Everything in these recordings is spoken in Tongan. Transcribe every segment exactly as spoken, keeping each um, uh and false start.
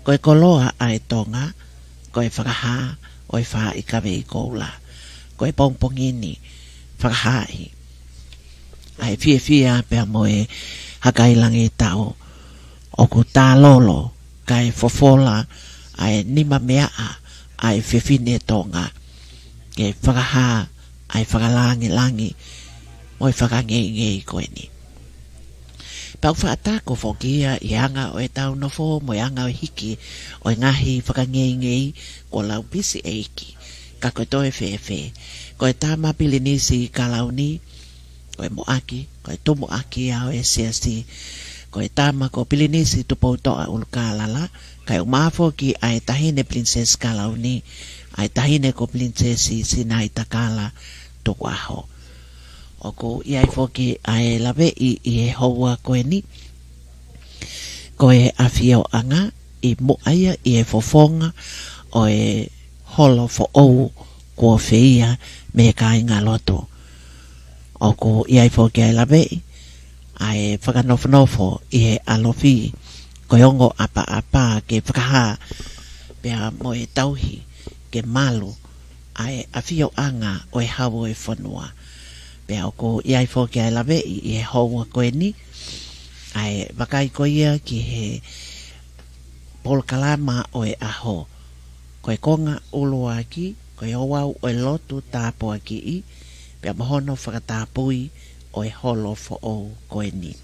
Ko e koloa ʻa e Tonga, ko e fakahā ʻo e faaʻi kavei koula. Ko e pongipongi ni, fakahāʻi ʻa e fiefia pea mo e hakailangitaʻu. ʻOku tālolo, kae fofola ʻa e nima meaʻa ʻa e fefine Tonga, ke fakahā ʻa e fakalāngilangi mo e fakangeingei ko eni. Pea ʻoku faʻa tako foki ia ʻi he anga ʻo ʻetau nofo mo e anga ʻo e hiki ʻo e ngaahi fakangeingei kuo laupisi ʻe he ʻEiki. Ka ko e toe fēfē, ko e tama Pilinisi Kalauni, ko e moʻaki, ko e tumuʻaki ia ʻo e siasi, ko e tama ko Pilinisi Tupoutoʻa ʻUlukālala, kae ʻumaʻā foki ʻa e taʻahine Pilinisesi Kalauni, ʻa e taʻahine ko Pilinisesi Sinaitakala Tukuʻaho. ʻOku ʻi ai foki ʻa e laveʻi ʻi he houa ko eni, ko e ʻafioʻanga ʻi muʻa ia ʻi he fofonga ʻo e holo foʻou kuo feia mei he kāingalotu. ʻOku ʻi ai foki ʻa e laveʻi ʻa e fakanofonofo ʻi he ʻalofi, ko e ongo ʻapaʻapa ke fakahā pea mo e tauhi ke malu ʻa e ʻafioʻanga ʻo e hau ʻo e fonua. Pea ʻoku ʻi ai foki ʻa e laveʻi ʻi he houa ko eni ʻa e vakai ko ia ki he polokalama ʻo e ʻaho. Ko e konga ʻuluaki, ko e ouau ʻo e lotu tāpuakiʻi, pea mo hono fakatapui ʻo e holo foʻou ko eni.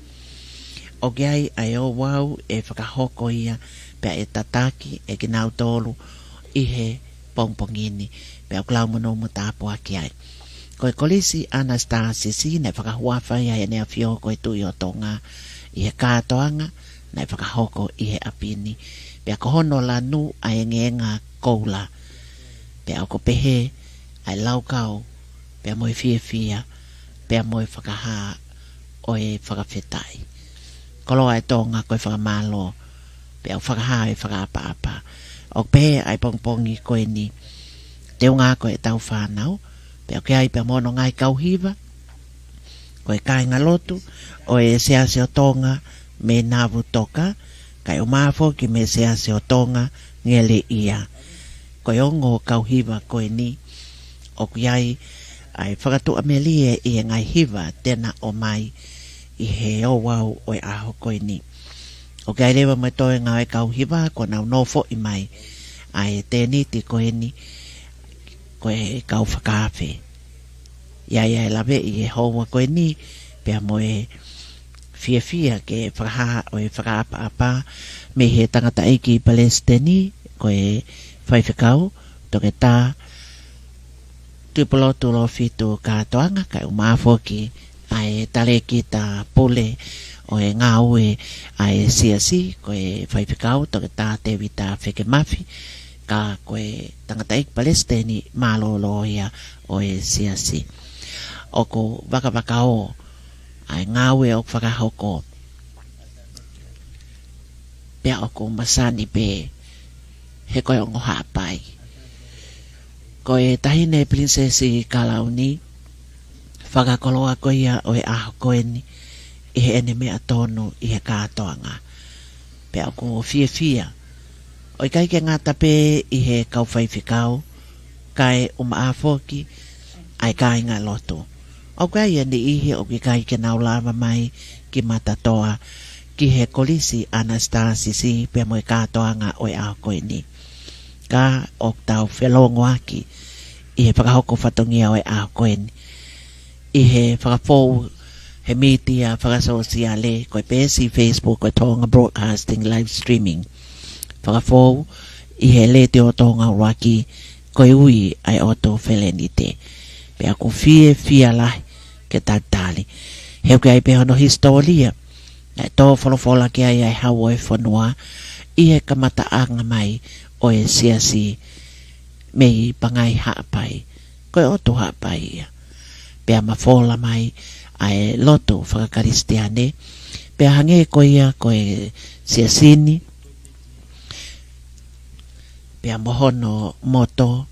ʻOku ʻi ai ʻa e ouau ʻe fakahoko ia, pea ʻe tataki ʻe kinautolu ʻi he pongipongi ni, pea ʻoku lau monū mo tāpuaki ai. Ko e Kolisi ʻAnasitasisi naʻe fakahuafa ia ʻe heʻene ʻAfio ko e Tuʻi ʻo Tonga ʻi he kātoanga naʻe fakahoko ʻi he ʻapi ni. Pea ko hono lanu ʻa e ngaahi koula. Pea ʻoku pehē ʻa e laukau, pea mo e fiefia, pea mo e fakahā ʻo e fakafetaʻi. Koloa ʻa e Tonga ko e fakamālō, pea ʻoku fakahā ʻa e fakaʻapaʻapa. ʻOku pehē ʻa e pongipongi ko eni, teunga ko ʻetau fānau, pea ʻoku ʻi ai pea mo hono ngaahi kau hiva, ko e kāingalotu ʻo e Siasi ʻo Tonga mei Navutoka, kae ʻumaʻā foki mei he Siasi ʻo Tonga Ngeleʻia. Ko e ongo kau hiva ko eni, ʻoku ʻi ai ʻa e fakatuʻamelie ʻi he ngaahi hiva te na ʻomai ʻi he ouau ʻo e ʻaho ko eni. ʻOku ʻi ai leva mo e toenga ʻo e kau hiva kuo nau nofoʻi mai ʻa e tēniti ko eni, ko e kau fakaafe. ʻI ai ʻa e laveʻi ʻi he houa ko eni, pea mo e fiefia ke fakahā ʻa e fakaʻapaʻapa mei he tangataʻeiki Palesiteni, ko e Faifekau Toketā Tuʻipulotu Lōfitu Kātoanga, kae ʻumaʻā foki ʻa e Talēkita Pule ʻo e Ngāue ʻa e Siasi, ko e Faifekau Toketā Tēvita Fekemafi, ka ko e tangataʻeiki Palesiteni mālōlō ia ʻo e Siasi. ʻOku vakavakaō ʻa e ngāue ʻoku fakahoko, pea ʻoku masani pē he ko e ongo Haʻapai. Ko e taʻahine Pilinisesi Kalauni, fakakoloa ko ia ʻo e ʻaho ko eni ʻi heʻene meʻa tonu ʻi he kātoanga. Pea ʻoku fiefia, ʻo ʻikai ke ngata pē ʻi he kau faifekau, kae ʻumaʻā foki ʻa e kāingalotu. ʻOku ʻi ai ʻa e niʻihi ʻoku ʻikai ke nau lava mai ki Matatoa, ki he Kolisi ʻAnasitasisi pea mo e kātoanga ʻo e ʻaho ko eni. Ka ʻoku tau felongoaki ʻi he fakahoko fatongia ʻo e ʻaho ko eni, ʻi he fakafou he mītia fakasōsiale, ko e peesi Facebook ko e Tonga Broadcasting Live Streaming. Fakafou ʻi he Letiō Tonga ʻUluaki, ko e Ui ʻa e ʻOtu Felenite. Pea ʻoku fiefia lahi ke talitali, he ʻoku ʻi ai pē hono hisitōlia, naʻe tō folofola ki ai ʻa e hau ʻo e fonua ʻi he kamataʻanga mai ʻo e Siasi mei Pangai Haʻapai. Ko e ʻOtu Haʻapai ia. Pea mafola mai ʻa e lotu fakakalisitiane, pea hangē ko ia ko e Siasi ni, pea mo hono moto,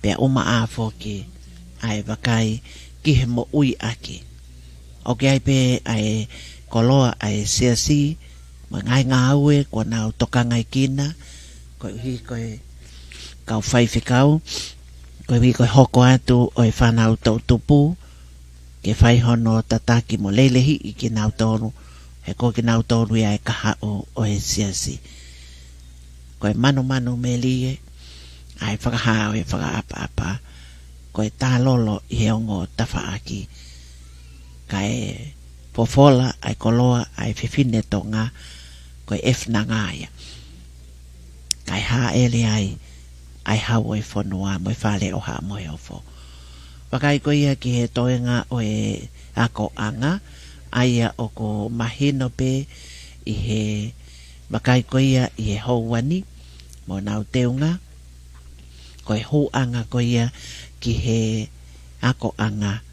pea ʻumaʻā foki ʻa e vakai ki he moʻui ʻaki. ʻOku ʻi ai pē ʻa e koloa ʻa e Siasi, mo e ngaahi ngāue kuo nau tokangaekina, koeʻuhi ko e kau faifekau, koeʻuhi ko e hoko atu ʻo e fānau toʻutupu, ke fai hono tataki mo lelehiʻi kinautolu, he ko kinautolu ia e kahaʻu ʻo e siasi. Ko e manumanu melie, ʻa e fakahā ʻo e fakaʻapaʻapa, ko e tālolo ʻi he ongo tafaʻaki, kae fofola ʻa e koloa ʻa e fefine Tonga, ko e ʻefinanga ia. Kae hāʻele ai ʻa e hau ʻo e fonua mo e fale ʻo Haʻa Moheofo. Vakai ko ia ki he toenga ʻo e akoʻanga, ʻa ia ʻoku mahino pē ʻi he vakai ko ia ʻi he houa ni mo ʻenau teunga, ko e hūʻanga ko ia ki he akoʻanga.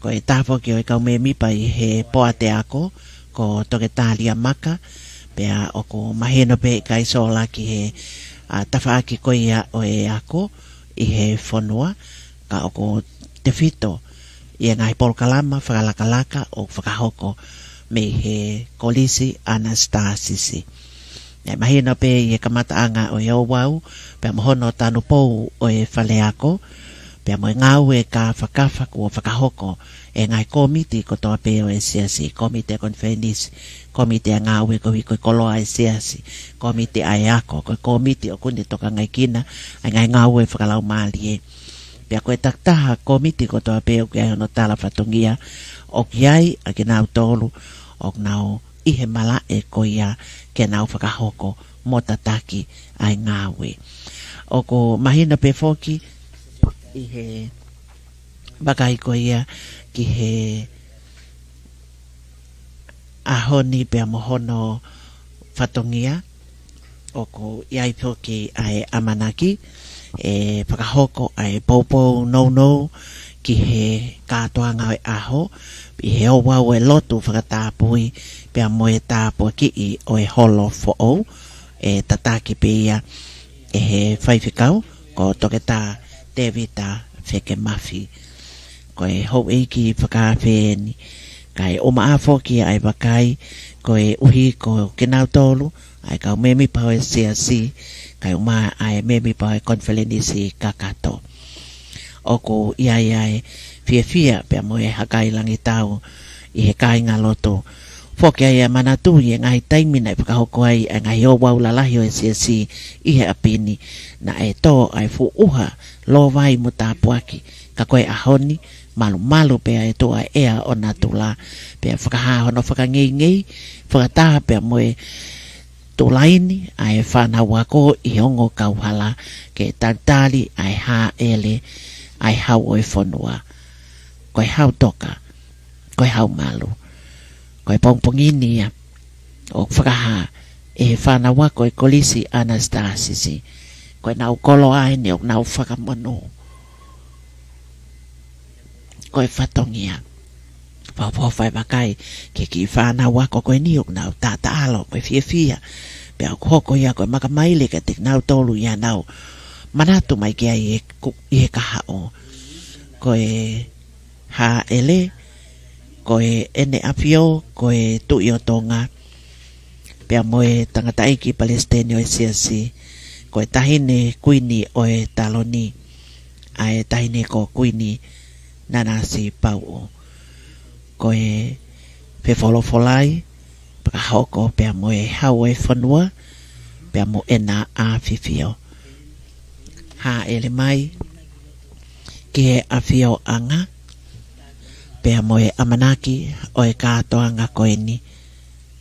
Ko e taha foki ʻo e kau mēmipa ʻi he poate ako, ko Toketā Liamaka, pea ʻoku mahino pē ʻikai sola ki he, ʻa, tafaʻaki ko ia ʻo e ako ʻi he fonua, ka ʻoku tefito ʻi he ngaahi polokalama fakalakalaka ʻoku fakahoko mei he Kolisi ʻAnasitasisi. Naʻe mahino pē ʻi he kamataʻanga ʻo e ouau, pea mo hono tanupou ʻo e fale ako, pea mo e ngāue kāfakafa kuo fakahoko ʻe he ngaahi kōmiti kotoa pē ʻo e siasi, kōmiti ʻa e konifelenisi, kōmiti ʻa e ngāue koeʻuhi ko e koloa ʻa e siasi, kōmiti ʻa e ako, ko e kōmiti ʻoku ne tokangaekina ʻa e ngaahi ngāue fakalaumālie. Pea ko e takitaha kōmiti kotoa pē ʻoku ʻi ai hono tala fatongia, ʻoku ʻi ai ʻa kinautolu ʻoku nau ʻi he malaʻe ko ia ke nau fakahoko mo tataki ʻa e ngāue. ʻOku mahino pē foki ʻi he vakai ko ia ki he ʻaho ni pea mo hono fatongia, ʻoku ʻi ai foki ʻa e ʻamanaki ʻe fakahoko ʻa e poupou nounou ki he kātoanga ʻo e ʻaho, ʻi he ouau ʻo e lotu fakatapui pea mo e tāpuakiʻi ʻo e holo foʻou, ʻe tataki pē ia ʻe he faifekau ko Toketā Tēvita Fekemafi. Ko e houʻeiki fakaafe eni, kae ʻumaʻā foki ʻa e vakai, koeʻuhi ko kinautolu ʻa e kau mēmipa ʻo e siasi, kae ʻumaʻā ʻa e mēmipa ʻo e konifelenisi kakato. ʻOku ʻi ai ʻa e fiefia pea mo e hakailangitau ʻi he kāingalotu. Foki ai ʻa e manatu ʻi he ngaahi taimi naʻe fakahoko ai ʻa e ngaahi ouau lalahi ʻo e siasi ʻi he ʻapi ni, naʻe tō ʻa e fuʻu ʻuha, lōvai mo tāpuaki, ka ko e ʻaho ni, malumalu pē ʻa e tuʻa ʻea ʻo natula, pea fakahā hono fakangeingei, fakataha pea mo e tulaʻi ni ʻa e fānau ako ʻi he ongo kauhala ke talitali ʻa e hāʻele ʻa e hau ʻo e fonua. Ko e hau toka, ko e hau malu. Ko e pongipongi ni ia ʻoku fakahā ʻe he fānau ako ʻo e Kolisi ʻAnasitasisi, ko ʻenau koloa eni ʻoku nau fakamonū. Ko e fatongia. Fakaʻofoʻofa e vakai ki he kiʻi fānau ako ko eni ʻoku nau tātāʻalo mo e fiefia. Pea ʻoku hoko ia ko e makamaile kiate kinautolu ia ʻoku nau manatu mai ki ai ʻi he ku-, ʻi he kahaʻu. Ko e hāʻele, ko e ʻEne ʻAfio, ko e Tuʻi ʻo Tonga, pea mo e tangataʻeiki palesiteni ʻo e siasi, ko e Taʻahine Kuini ʻo e Taloni, ʻa e Taʻahine ko Kuini Nanasipauʻu. Ko e fefolofolai, fakahoko pea mo e hau ʻo e fonua, pea mo ʻEna ʻAfifio. Hāʻele mai ki he ʻafioʻanga, pea mo e ʻamanaki ʻo e kātoanga ko eni.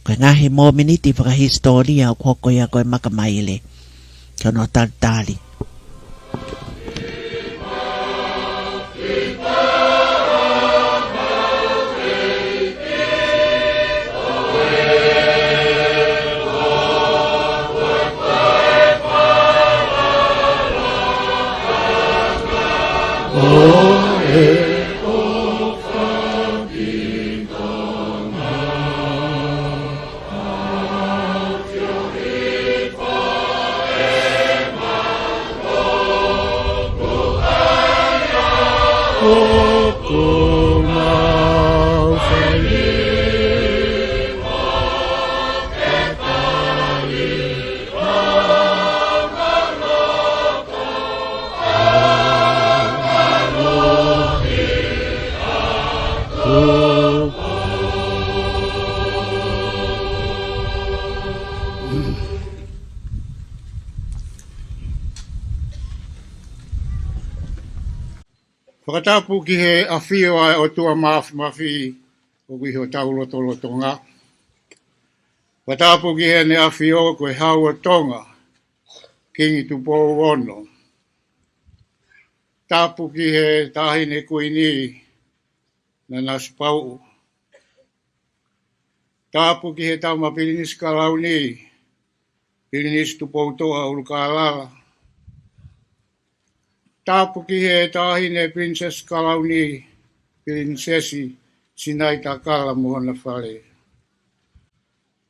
Ko e ngaahi mōmeniti fakahisitōlia ʻoku hoko ia ko e makamaile. Ki hono talitali. Fakatapu ki he ʻafio ʻa e ʻOtua Māfimafi ʻoku ʻi hotau lotolotonga. Fakatapu ki heʻene ʻafio ko e Hau ʻo Tonga, Kingi Tupou Ono. Tapu ki he Taʻahine Kuini, Nanasipauʻu. Tapu ki he Tama Pilinisi Kalauni, Pilinisi Tupoutoʻa ʻUlukalala. Tapu ki he Taʻahine Pilinisesi Kalauni, Pilinisesi Sinaitakala mo hona fale.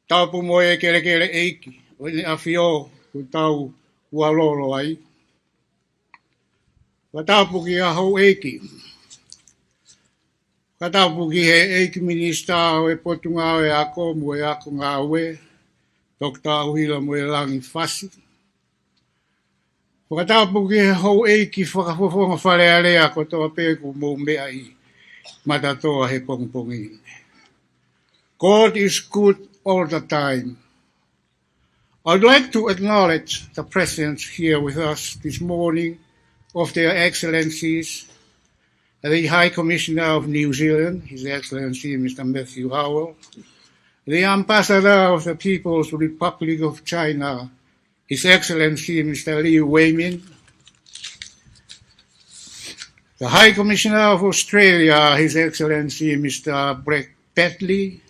Tapu mo e kelekele ʻeiki ʻo ʻEne ʻAfio ʻoku tau ualolo ai. Fakatapu ki he houʻeiki. Fakatapu ki he ʻEiki Minisitā ʻo e Potungāue Ako mo e Ako Ngāue, Toketā ʻUhila Moelangi Fasi. Fakatapu ki he houʻeiki fakafofonga Fale Alea kotoa pē ʻoku mou meʻa ʻi Matatoa he pongipongi ni. God is good all the time. I'd like to acknowledge the presence here with us this morning of Their Excellencies, the High Commissioner of New Zealand, His Excellency Mister Matthew Howell, the Ambassador of the People's Republic of China, His Excellency Mister Liu Weimin, the High Commissioner of Australia, His Excellency Mister Brett Batley,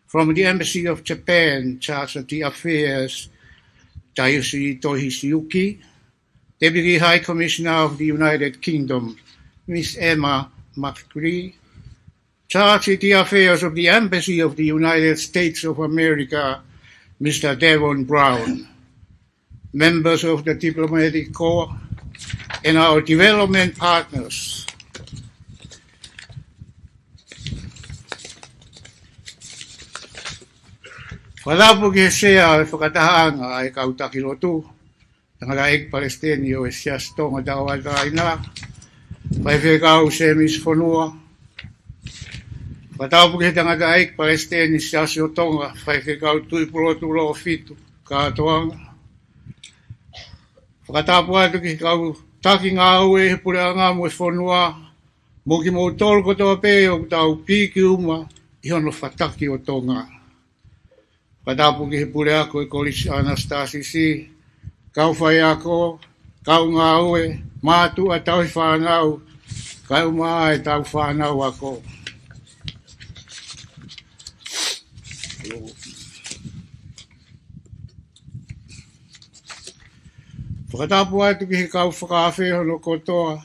from the Embassy of Japan, Charge of the Affairs, Taiyoshi Tohishi Yuki, Deputy High Commissioner of the United Kingdom, Miss Emma McCready, Charge of the Affairs of the Embassy of the United States of America, Mister Devon Brown, members of the diplomatic corps, and our development partners. Fakatapu ki he Sea ʻo e Fakatahaʻanga ʻa e Kau Taki Lotu, Tangataʻeiki Palesiteni ʻo e Siasi Tonga Tauʻatāina, Faifekau Semisi Fonua. Fakatapu ki he Tangataʻeiki Palesiteni Siasi ʻo Tonga, Faifekau Tuʻipulotu Loʻofitu Kātoanga. Fakatapu atu ki he kau taki ngāue he puleʻanga mo e fonua, mo kimoutolu kotoa pē ʻoku tau piki uma ʻi hono fataki ʻo Tonga. Fakatapu ki he puleako ʻo e Kolisi ʻAnasitasisi, kau faiako, kau ngāue, mātuʻa, tauhi fānau, kae ʻumaʻā ʻetau fānau ako. Fakatapu atu ki he kau fakaafe hono kotoa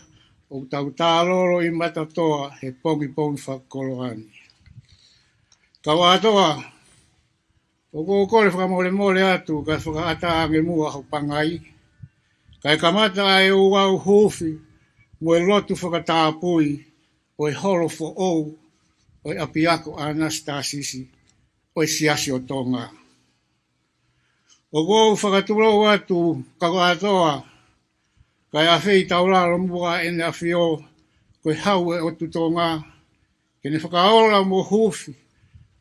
ʻoku tau tālolo ʻi Matatoa he pongipongi fakakoloa ni. Kau ʻAtoa, ʻoku ou kole fakamolemole atu kae fakaʻatā ange muʻa hoku pangai, kae kamata ʻa e ouau huufi mo e lotu fakatapui ʻo e holo foʻou ʻo e ʻApiako ʻAnasitasisi ʻo e Siasi ʻo Tonga. ʻOku ou fakatulou atu, kau ʻAtoa, kae ʻafeitaulalo muʻa ʻEne ʻAfio ko e Hau ʻo e ʻOtu Tonga, ke ne fakaola mo huufi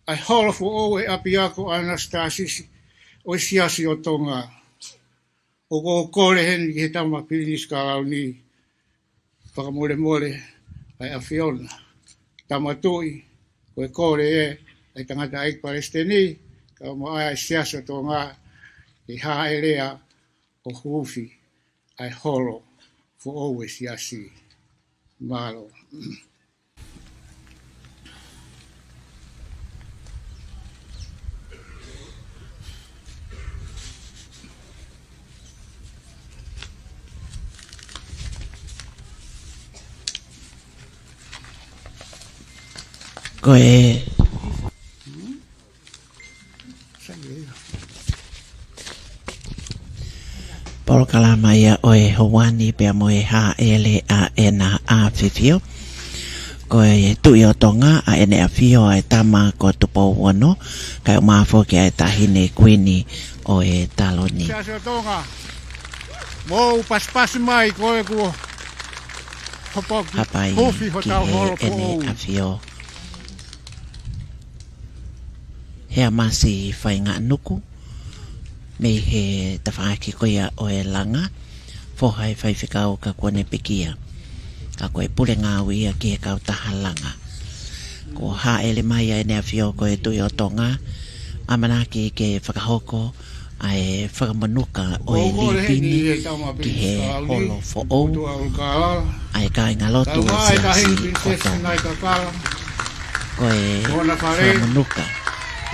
ʻa e holo foʻou ʻo e ʻApiako ʻAnasitasisi ʻo e Siasi ʻo Tonga. ʻOku ou kole heni ki he Tama Pilinisi Kalauni, fakamolemole ʻa e ʻAfiona. Tama Tuʻi, ko e kole ē ʻa e Tangataʻeiki Palesiteni, kae ʻumaʻā e Siasi ʻo Tonga, ke hāʻele ʻo huufi ʻa e holo foʻou ʻo e Siasi. Mālō. Ko e polokalama ia ʻo e houa ni pea mo e hāʻele ʻa ʻEna ʻAfio. Ko e Tuʻi ʻo Tonga ʻa ʻEne ʻAfio ʻa e Tama ko Tupou Ono, kae ʻumaʻā foki ʻa e Taʻahine Kuini ʻo e Taloni. Siasi ʻo Tonga, mou pasipasi mai ko e kuo hopoki. Hapai huufi ki hotau he holo ʻEne foʻou. ʻAfio. Heamasi Faingaʻanuku, mei he tafaʻaki ko ia ʻo e Langa, foha ʻo e faifekau ka kuo ne pekia. Ka ko e pule ngāue ia ki he kautaha langa. Ko e hāʻele mai ʻa ʻEne ʻAfio ko e Tuʻi ʻo Tonga, ʻamanaki ke fakahoko ʻa e fakamonuka ʻo e lipini ki he holo foʻou ʻa e kāingalotu ʻo e Siasi ʻo Tonga. Ko e fakamonuka.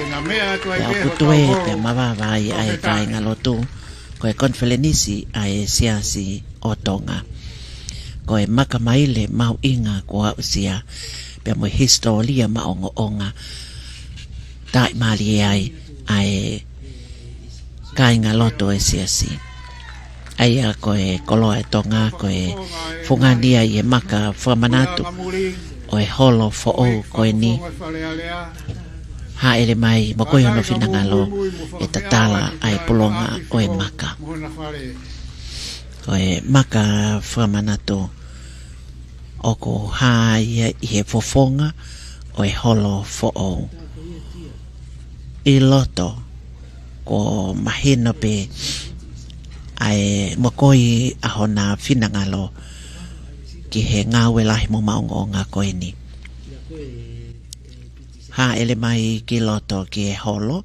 Pea ʻoku tuʻu pea mavava ai ʻa e kāingalotu, ko e konifelenisi ʻa e Siasi ʻo Tonga. Ko e maka maile mahuʻinga kuo aʻusia, pea mo e hisitōlia maʻongoʻonga, taʻimālie ai ʻa e kāingalotu ʻo e Siasi. ʻA ia ko e koloa ʻo Tonga, ko e fungani ia ʻi he maka fakamanatu ʻo e holo foʻou ko eni, hāʻele mai mo ko hono finangalo ʻe tatala ʻa e pulonga ʻo e maka. Ko e maka fakamanatu ʻoku hā ia ʻi he fofonga ʻo e holo foʻou. ʻI loto, kuo mahino pē ʻa e mokoi ʻa hona finangalo ki he ngāue lahi mo maʻongoʻonga ko eni. Hāʻele mai ki loto ki he holo,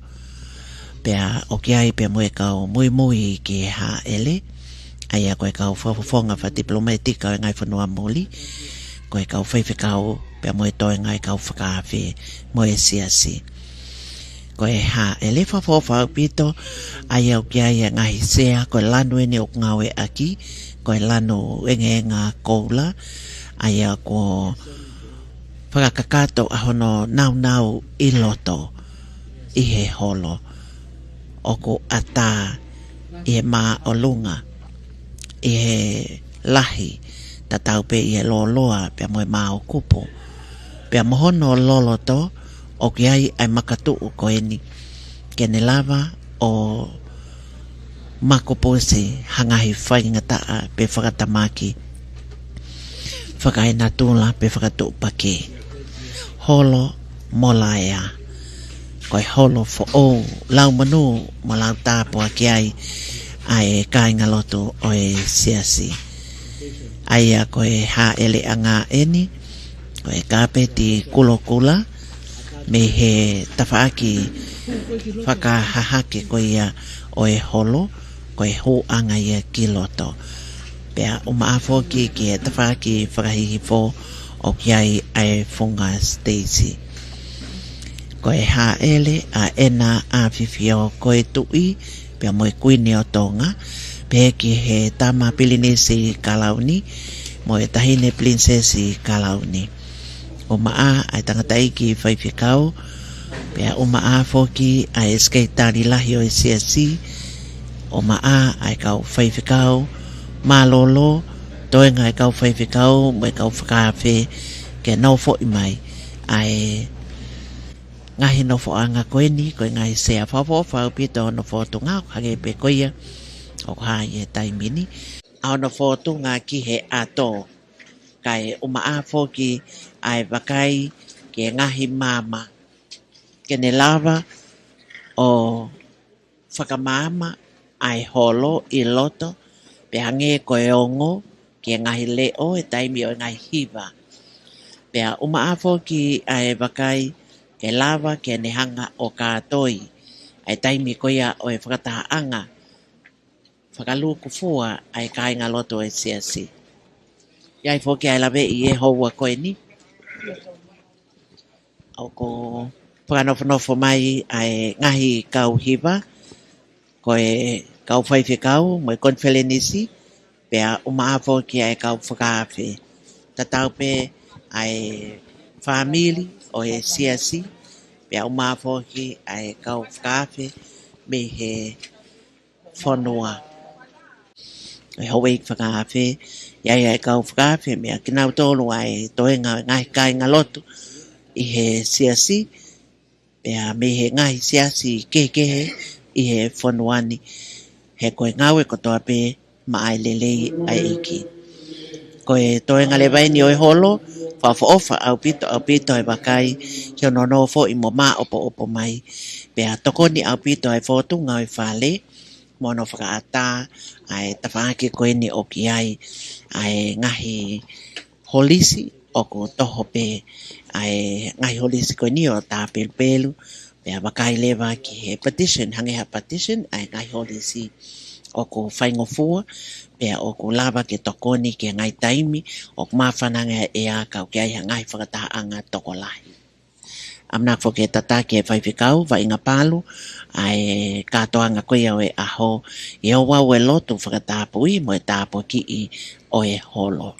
pea ʻoku ʻi ai pea mo e kau muimui ki he hāʻele, ʻa ia ko e kau fakafofonga fakatipilomatika ʻo e ngaahi fonua muli, ko e kau faifekau, pea mo e toenga ʻo e kau fakaafe mo e Siasi. Ko e hāʻele fakaʻofoʻofa ʻaupito, ʻa ia ʻoku ʻi ai ʻa e ngaahi sea, ko e lanu eni ʻoku ngāueʻaki, ko e lanu engeenga koula, ʻa ia kuo fakakakato ʻa hono nāunau ʻi loto ʻi he holo. ʻOku ʻatā ʻi he māʻolunga, ʻi he lahi, tatau pē ʻi he lōloa, pea mo e māukupu. Pea mo hono loloto, ʻoku ʻi ai ʻa e makatuʻu ko eni, ke ne lava ʻo makupusi ha ngaahi faingataʻa pe fakatamaki fakaenatula pe fakatuʻupakē. Holo mo laea. Ko e holo foʻou, lau monū mo lau tāpuaki ai ʻa e kāingalotu ʻo e Siasi. ʻA ia ko e hāʻeleʻanga eni, ko e kāpeti kulokula, mei he tafaʻaki fakahahake ko ia ʻo e holo, ko e hūʻanga ia ki loto. Pea ʻumaʻā foki ki he tafaʻaki fakahihifo ʻoku ʻi ai ʻa e funga siteisi. Ko e hāʻele ʻa ʻEna ʻAfifio ko e Tuʻi, pea mo e Kuini ʻo Tonga, pehē ki he Tama Pilinisi Kalauni, mo e Tahine Pilinisesi Kalauni. ʻUmaʻā ʻa e tangataʻeiki faifekau, pea ʻumaʻā foki ʻa e Sekelitali Lahi ʻo e Siasi, ʻumaʻā ʻa e kau faifekau mālōlō, toenga ʻo e kau faifekau, mo e kau fakaafe, ke nofoʻi mai ʻa e ngaahi nofoʻanga ko eni, ko e ngaahi sea fakaʻofoʻofa ʻaupito hono fōtunga, ʻo hangē pē ko ia ʻoku hā ʻi he taimi ni. ʻA hono fōtunga ki he ʻato, kae ʻumaʻā foki ʻa e vakai ki he ngaahi maama, ke ne lava ʻo fakamaama ʻa e holo ʻi loto, pea hangē ko e ongo ki he ngaahi leʻo he taimi ʻo e ngaahi hiva. Pea ʻumaʻā foki ʻa e vakai ke lava ke ne hanga ʻo kātoi ʻa e taimi ko ia ʻo e fakatahaʻanga fakalūkufua ʻa e kāingalotu ʻo e Siasi. ʻI ai foki ʻa e laveʻi ʻi he houa ko eni. ʻOku fakanofonofo mai ʻa e ngaahi kau hiva, ko e kau faifekau mo e konifelenisi, pea ʻumaʻā foki ʻa e kau fakaafe. Tatau pē ʻa e fāmili ʻo e Siasi, pea ʻumaʻā foki ʻa e kau fakaafe mei he fonua. ʻE houʻeiki fakaafe, ʻi ai ʻa e kau fakaafe meia kinautolu ʻa e toenga ʻo e ngaahi kāingalotu ʻi he Siasi, pea mei he ngaahi Siasi kehekehe ʻi he fonua ni, he ko e ngāue kotoa pē maʻa e lelei ʻa e ʻEiki. Ko e toenga leva eni ʻo e holo, fakaʻofoʻofa ʻaupito, ʻaupito e vakai ki hono nofoʻi mo māʻopoʻopo mai. Pea tokoni ʻaupito ʻa e fōtunga ʻo e fale, mo hono fakaʻatā ʻa e tafaʻaki ko eni ʻoku ʻi ai ʻa e ngaahi holisi, ʻoku toho pē ʻa e ngaahi holisi ko eni ʻo tā pelupelu, pea vakai leva ki he partition, hangē ha partition, ʻa e ngaahi holisi ʻoku faingofua, pea ʻoku lava ke tokoni ki he ngaahi taimi ʻoku māfana ange ai e ʻea ka ʻoku ʻi ai ha ngaahi fakatahaʻanga tokolahi. ʻAmanaki foki ke tataki ʻe he faifekau Vaʻingapalu ʻa e kātoanga ko ia ʻo e ʻaho ʻi he ouau ʻo e lotu fakatapui mo e tāpuakiʻi ʻo e holo.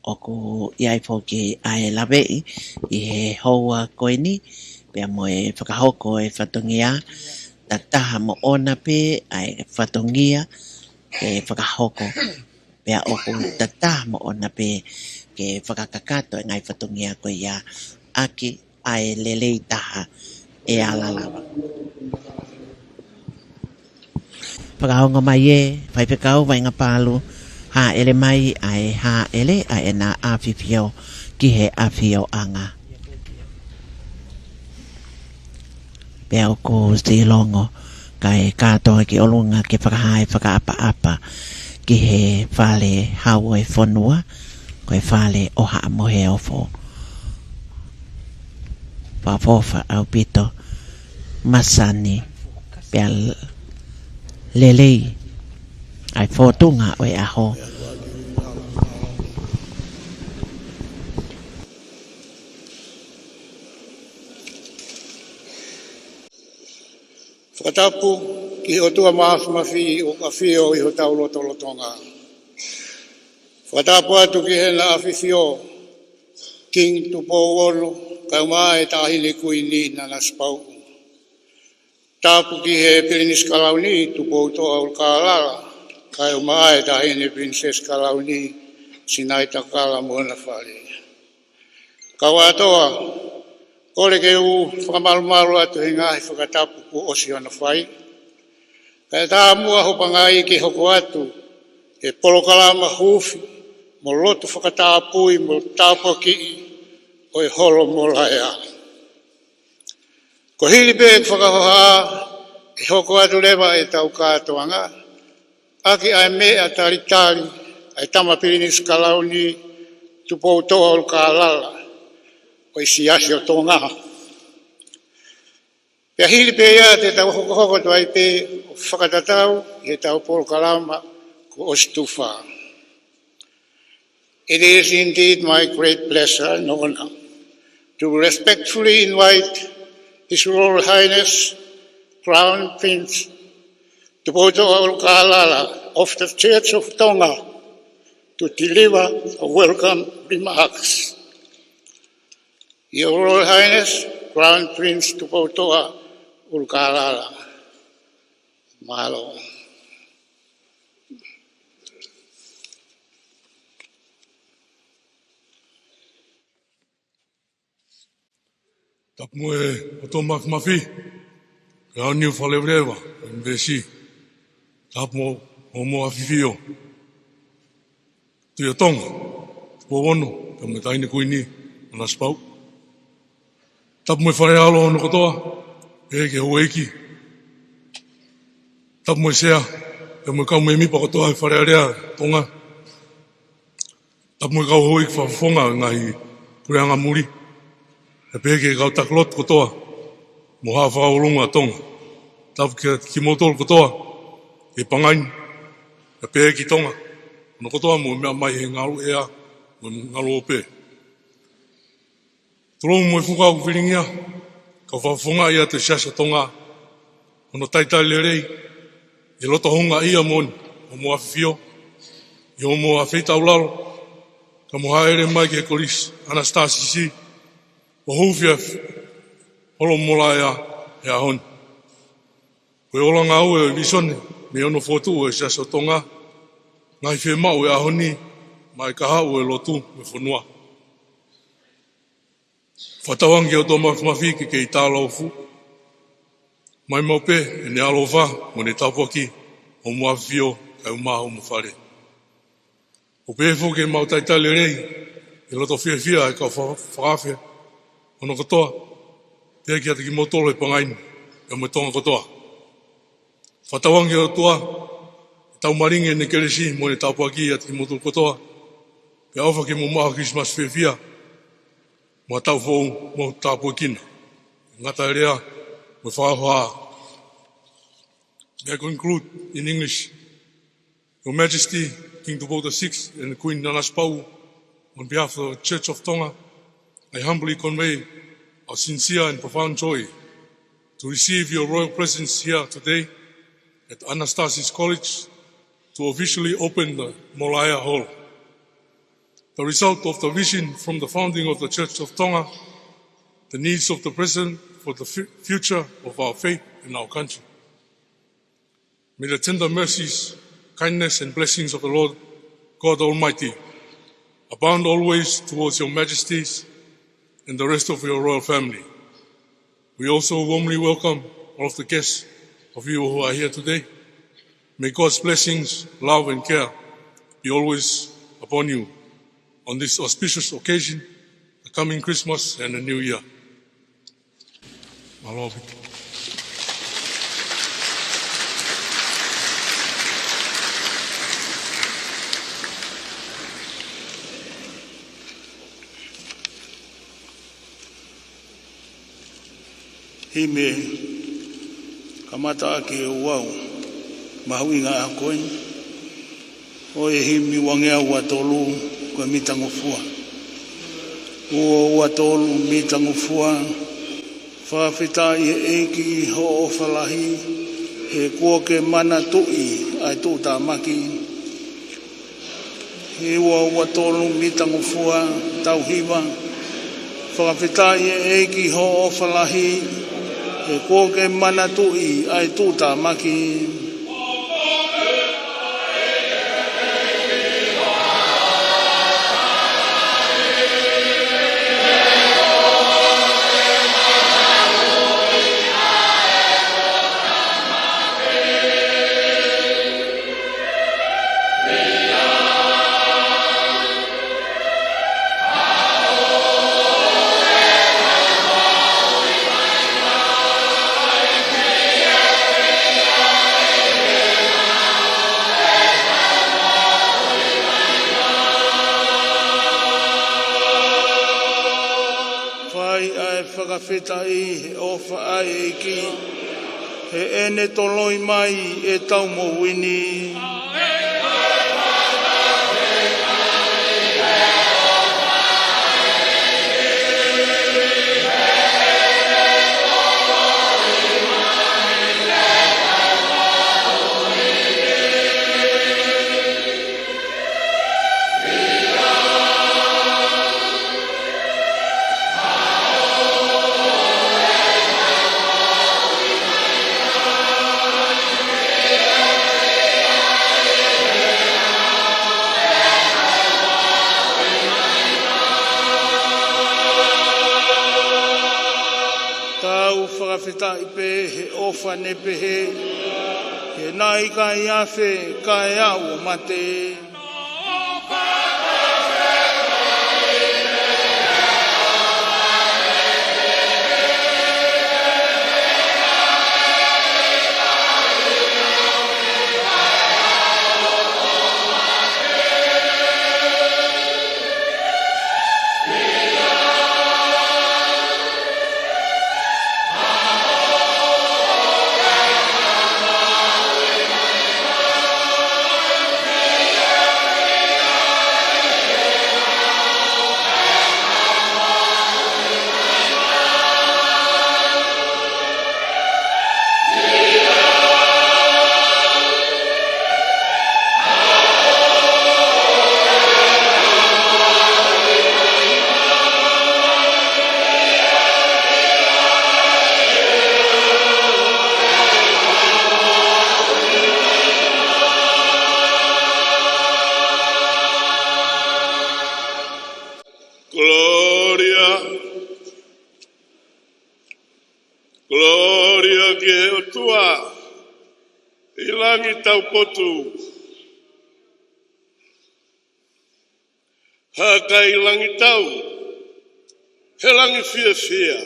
ʻOku ʻi ai foki ʻa e laveʻi ʻi he houa ko eni, pea mo e fakahoko e fatongia, takitaha moʻona pē ʻa e fatongia ke fakahoko, pea ʻoku takitaha moʻona pē ke fakakakato e ngaahi fatongia ko ia ʻaki ʻa e lelei taha ʻe ala lava. Fakaongo mai ē, faifekau Vaʻingapalu, hāʻele mai ʻa e hāʻele ʻa ʻEna ʻAfifio ki he ʻafioʻanga. Pea ʻoku silongo kae kātoa ki ʻolunga ke fakahā e fakaʻapaʻapa ki he fale hau ʻo e fonua, ko e fale ʻo Haʻa Moheofo. Fakaʻofoʻofa ʻaupito, masani, pea lelei ʻa e fōtunga ʻo e ʻaho. Fakatapu ki he ʻOtua Māfimafi ʻoku ʻafio ʻi hotau lotolotonga. Fakatapu atu ki heʻEna ʻAfifio, Kingi Tupou Ono, kae ʻumaʻā e Taʻahine Kuini Nanasipauʻu. Tapu ki he Pilinisi Kalauni, Tupoutoʻa ʻUlukālala, kae ʻumaʻā e Taʻahine Pilinisesi Kalauni, Sinaitakala mo hona fale. Kau ʻAtoa, kole ke u fakamalumalu atu he ngaahi fakatapu kuo ʻosi hono fai. Kae ʻatā muʻa hoʻo pangai ke hoko atu e polokalama huufi mo lotu fakatapui mo tāpuakiʻi ʻo e Holo Molaea. Ko e hili pē ʻeku fakahohaʻa, ʻe hoko atu leva ʻetau kātoanga ʻaki ʻa e meʻa talitali ʻa e Tama Pilinisi Kalauni Tupoutoʻa ʻUlukālala ʻo e Siasi ʻo Tonga. Pea hili pē ia te tau hokohoko atu ai pē ʻo fakatatau ʻi heʻetau polokalama kuo ʻosi tufa. It is indeed my great pleasure and honor to respectfully invite His Royal Highness Crown Prince Tupoutoʻa ʻUlukālala of the Church of Tonga to deliver the welcome remarks. Your Royal Highness, Crown Prince Tupoutoʻa ʻUlukālala. Mālō. Tapu mo e ʻOtua Māfimafi, ko e ʻAoniu Fakaleveleva ʻo e ʻUnivēsi. Tapu mo Houʻeiki ʻAfifio, Tuʻi ʻo Tonga, Tupou Ono, pea mo e Taʻahine Kuini Nanasipauʻu. Tapu mo e Fale Alea hono kotoa, pehē ki he houʻeiki. Tapu mo e Sea, pea mo e kau mēmipa kotoa ʻo e Fale Alea ʻo Tonga. Tapu mo e kau houʻeiki fakafofonga ʻo e ngaahi puleʻanga muli. Pea pehē ki he kau taki lotu kotoa mo e Haʻa Fakaʻulunga ʻo Tonga. Tapu kiate kimoutolu kotoa ʻi he pangai ni. Pea pehē ki Tonga hono kotoa mo e meʻa mai he ngaluʻea mo e ngaluope. Tulou mo e fuka ʻoku filingia, kau fakafofonga ʻi he Siasi ʻo Tonga, hono talitali lelei, ʻi he loto houngaʻia moʻoni ʻo Houʻeiki ʻAfifio, ʻi hoʻomo ʻafeitaulalo, kae mo e hāʻele mai ki he Kolisi ʻAnasitā Sisi, ʻo huufi ʻa e Holo Molaea he ʻaho ni. Ko e ola ngāue ʻo e vīsone mei hono fokotuʻu ʻo e Siasi ʻo Tonga, ngaahi fiemaʻu ʻo e ʻaho ni, mo e kahaʻu ʻo e lotu ʻo e fonua. Fakatauange ki he ʻOtua Māfimafi ke kei tālaufu mai maʻu pē ʻene ʻaloʻofa mo ʻene tāpuaki ʻo Houʻeiki ʻAfifio kae ʻumaʻā hoʻomo fale. ʻO pehē foki ke mau talitali lelei ʻi he loto fiefia ʻa e kau fa-, fakaafe hono kotoa, pehē kiate kimoutolu he pangai ni, pea mo e Tonga kotoa. Fakatauange ki he ʻOtua ke tau malingi ʻene kelesi mo ʻene tāpuaki ʻiate kimoutolu kotoa, Pea ʻofa ke mou maʻu ha Christmas fiefia, mo ha taʻu foʻou mo tāpuekina. Ngata e lea, mo e fakahoha. May I conclude in English? Your Majesty, King Tupou the sixth and Queen Nanasipauʻu, on behalf of the Church of Tonga, I humbly convey our sincere and profound joy to receive your royal presence here today at Anastasis College to officially open the Molaea Hall. The result of the vision from the founding of the Church of Tonga, the needs of the present for the fu-, future of our faith and our country. May the tender mercies, kindness, and blessings of the Lord God Almighty abound always towards your majesties and the rest of your royal family. We also warmly welcome all of the guests of you who are here today. May God's blessings, love, and care be always upon you on this auspicious occasion, the coming Christmas and the New Year. Mālō ʻaupito. Himi, kamata ʻaki e ouau mahuʻinga ʻaho ko eni. ʻO e himi uangeau ua tolu, ko e Mitangofua. Ua ua tolu, Mitangofua. Fakafetaʻi ʻEiki hoʻo ʻofa lahi, he kuo ke manatuʻi ʻa e tuʻutāmaki. Ua ua tolu, Mitangofua, tau hiva. Fakafetaʻi ʻEiki hoʻo ʻofa lahi, he kuo ke manatuʻi ʻa e tuʻutāmaki. Fai ʻa e fakafetaʻi he ʻofa ʻa e ʻEiki, he ʻene toloi mai ʻetau moʻui ni. Tau fakafetaʻi pē he ʻofa ne pehē, he naʻe ʻikai afe kae aʻu ʻo mate. Kolōlia, kolōlia ki he ʻOtua ʻi langi taupotu. Hākai langi tau, he langi fiefia.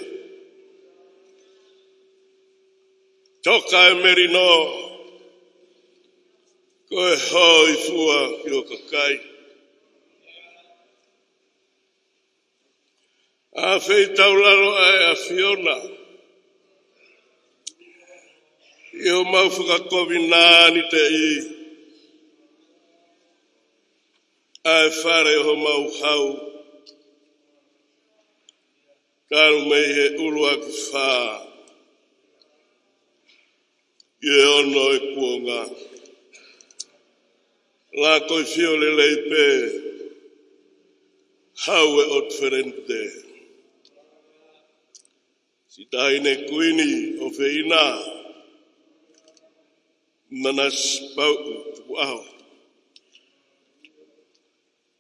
Toka e melino, ko e hōifua ki ho kakai. ʻAfeitaulalo ʻa e ʻAfiona ʻi homau fakakovināniteʻi ʻa e fale ʻo homau hau, talu mei he ʻuluaki fā ki he ono ʻo e kuonga. Lako ʻi he ʻafio lelei pē, Hau ʻo e ʻOtu Felente, Siʻi Taʻahine Kuini ʻofeina, Nanasipauʻu Tukuʻaho.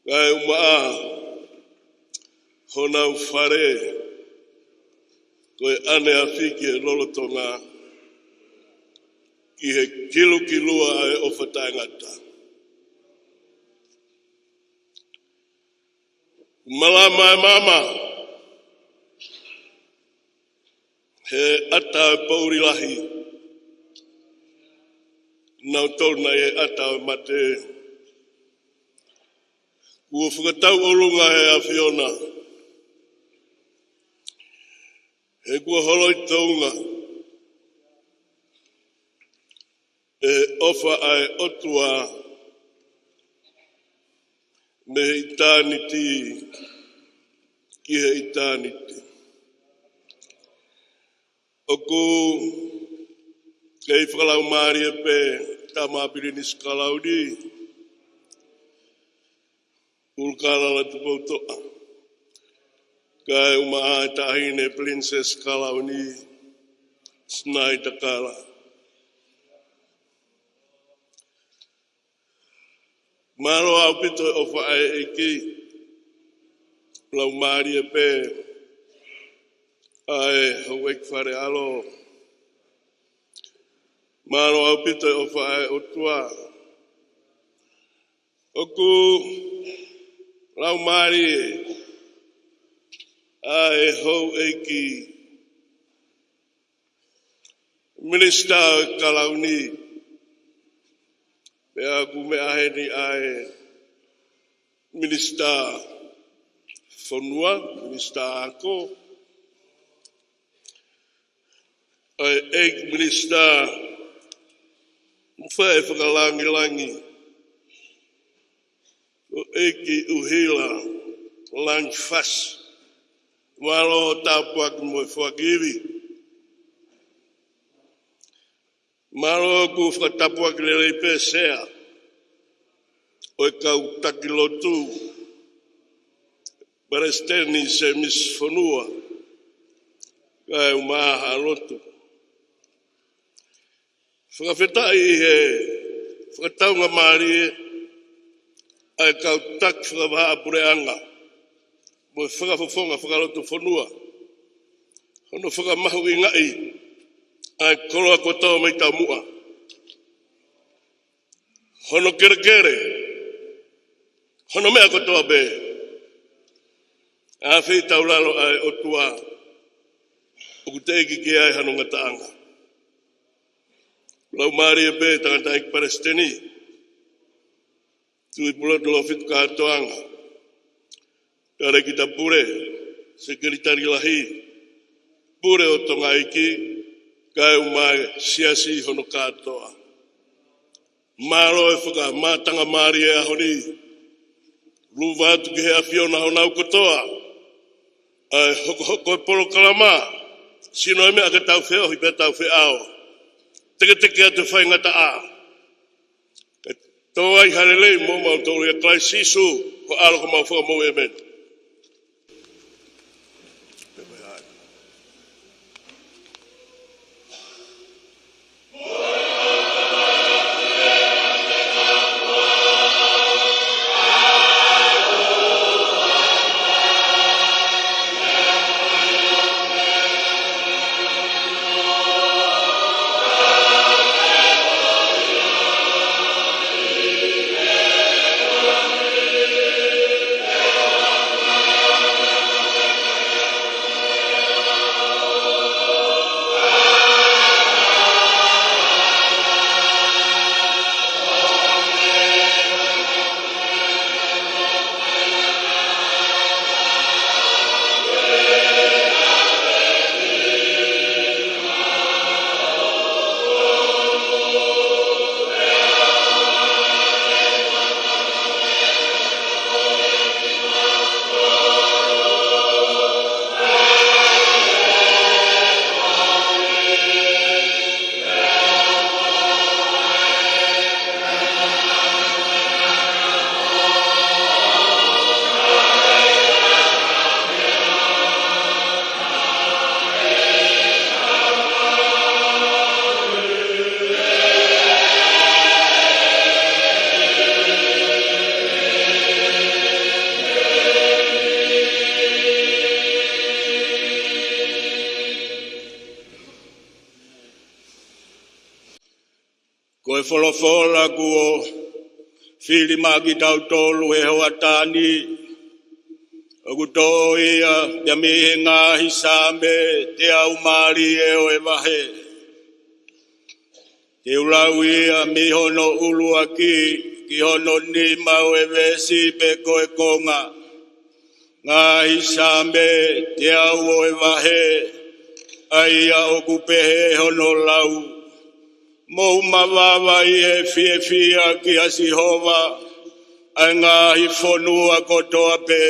Kaeʻumaʻā honau fale, ko e ʻaneafi ki he lolotonga, ki he kilukilua ʻa e ʻofa taʻengata. Malama e maama he ʻata ʻo e poʻuli lahi, naʻa nau tō ʻi he ʻata ʻo e mate. Kuo fakatauʻolunga ʻe he ʻAfiona, he kuo holoi tounga ʻe he ʻofa ʻa e ʻOtua mei he ʻitāniti ki he ʻitāniti. ʻOku kei fakalaumālie pē Tama Pilinisi Kalauni, ʻUlukalala Tupoutoʻa, kaeʻumaʻā e Taʻahine Pilinisesi Kalauni, Sinaita Kala. Mālō ʻaupito e ʻofa ʻa e ʻEiki. Laumālie pē ʻa e Houʻeiki Fale ʻAlo. Mālō ʻaupito e ʻofa ʻa e ʻOtua. ʻOku laumālie ʻa e Houʻeiki Minisitā ʻo e Kalauni, pea ʻoku meʻa heni ʻa e Minisitā Fonua, Minisitā Ako, ʻa e ʻEiki Minisitā, mo e faʻē fakalāngilangi, ko e ʻEiki ʻUhila Langifasi. Mālō e tāpuaki mo e foaki ivi. Mālō ʻoku fakatapuaki lelei pē Sea ʻo e kau taki lotu, Palesiteni Sēmisi Fonua, kaeʻumaʻā Haʻa Lotu. Fakafetaʻi ʻi he fakataungamālie ʻa e kau taki fakavahaʻapuleʻanga mo e fakafofonga fakalotofonua, hono fakamahuʻingaʻi ʻa e koloa kotoa mei taumuʻa, hono kelekele, hono meʻa kotoa pē. ʻAfeitaulalo ʻa e ʻOtua, ʻoku teʻeki ke ʻi ai hano ngataʻanga. Laumālie pē Tangataʻeiki Palesiteni, Tuʻipulotu Lōfitu Kātoanga, Talēkita Pule, Sekelitali Lahi, Pule ʻo Tonga ʻEiki, kaeʻumaʻā e Siasi hono kātoa. Mālō e fakamātanga mālie ʻaho ni. Lava atu ki he ʻAfiona honau kotoa ʻa e hokohoko e polokalama, sino e meʻa ke tau feohi pea tau feʻao. Teketeke atu e faingataʻa. Ke tō ai ha lelei moʻomautolu ʻia Kalaisi Sīsū, ko e ʻAlo ko homau Fakamoʻui, ʻēmeni. Folofola kuo fili maʻa kitautolu he hoʻatā ni, ʻoku tō ia mei he ngaahi Saame teau mālie ʻo e vahe. Te u lau ia mei hono ʻuluaki ki hono nima ʻo e veesi pe ko e konga. Ngaahi Saame teau ʻo e vahe, ʻa ia ʻoku pehē hono lau: Mou mavava ʻi he fiefia kia Sihova, ʻa e ngaahi fonua kotoa pē.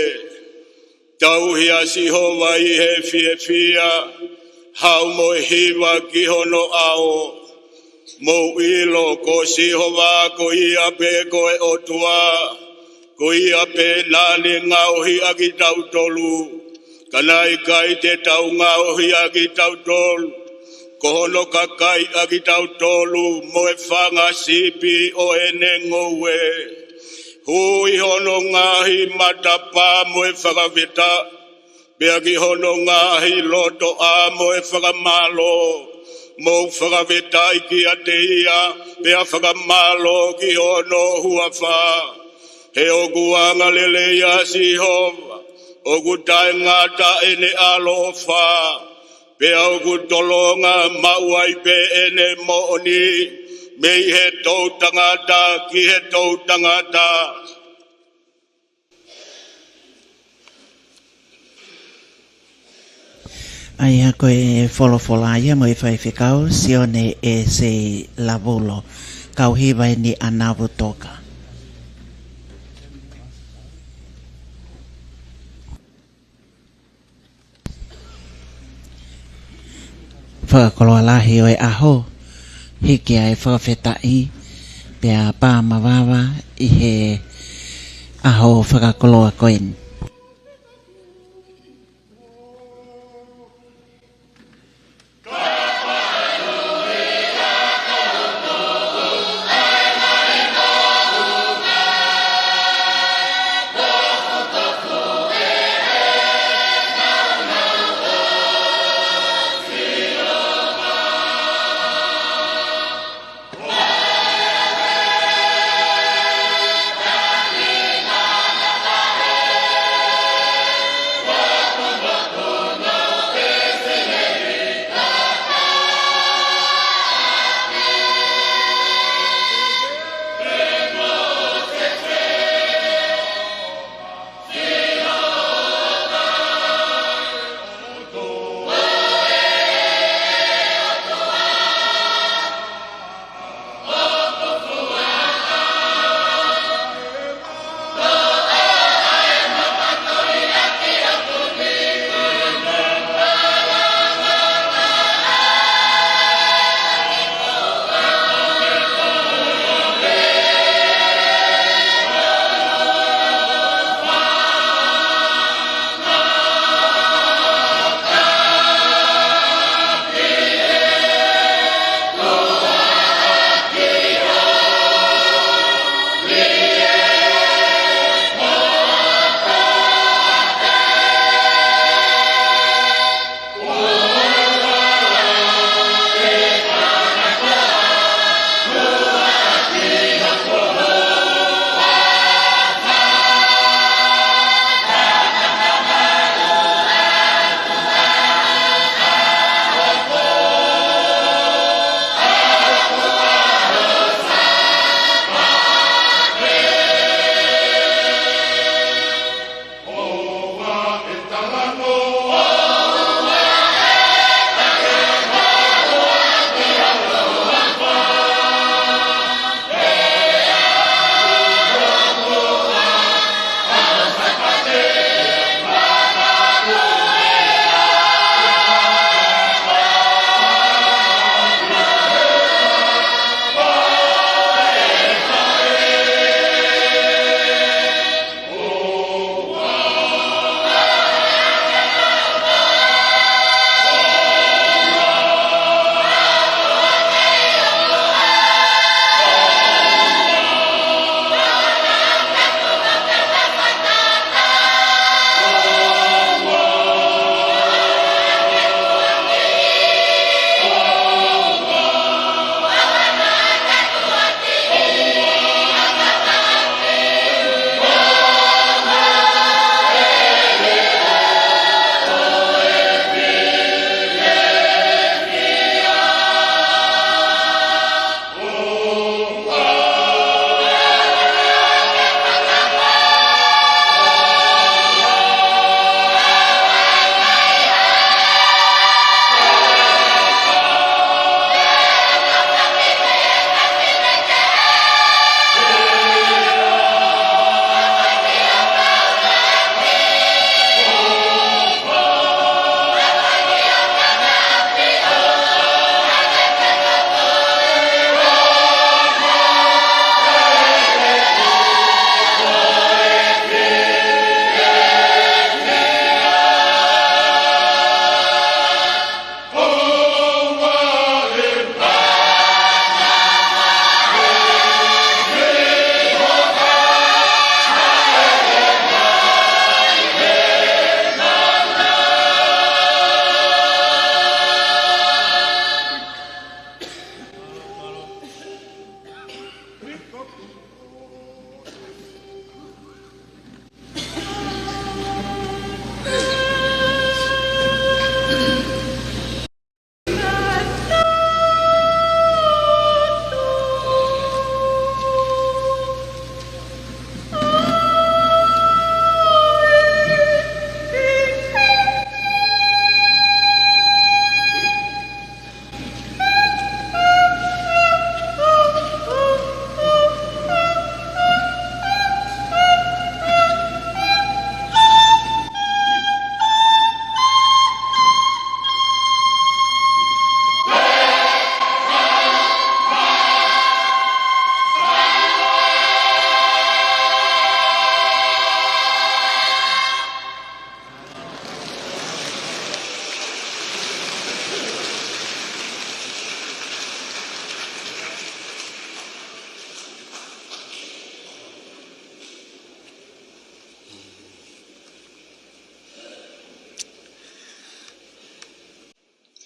Tauhi ʻa Sihova ʻi he fiefia, haʻu mo e hiva ki hono ʻao. Mou ʻilo ko Sihova ko ia pē ko e ʻOtua, ko ia pē naʻa ne ngaohi ʻa kitautolu, ka naʻe ʻikai te tau ngaohi ʻa kitautolu. Ko hono kakai ʻa kitautolu mo e fanga sipi ʻo ʻene ngoue. Hū ʻi hono ngaahi matapā mo e fakafetaʻi, pea ki hono ngaahi lotoʻā mo e fakamālō. Mou fakafetaʻi kiate ia, pea fakamālō ki hono huafa. He ʻoku angalelei ʻa Sihova, ʻoku taʻengata ʻene ʻaloʻofa, pea ʻoku tolonga maʻu ai pē ʻene moʻoni mei he toʻutangata ki he toʻutangata. ʻA ia ko e folofola ia mo e faifekau Sione ʻEsei Lavulo, kau hiva eni ʻa Navutoka. Fakakoloa lahi ʻo e ʻaho, hiki ʻa e fakafetaʻi, pea pā mavava ʻi he ʻaho fakakoloa ko eni.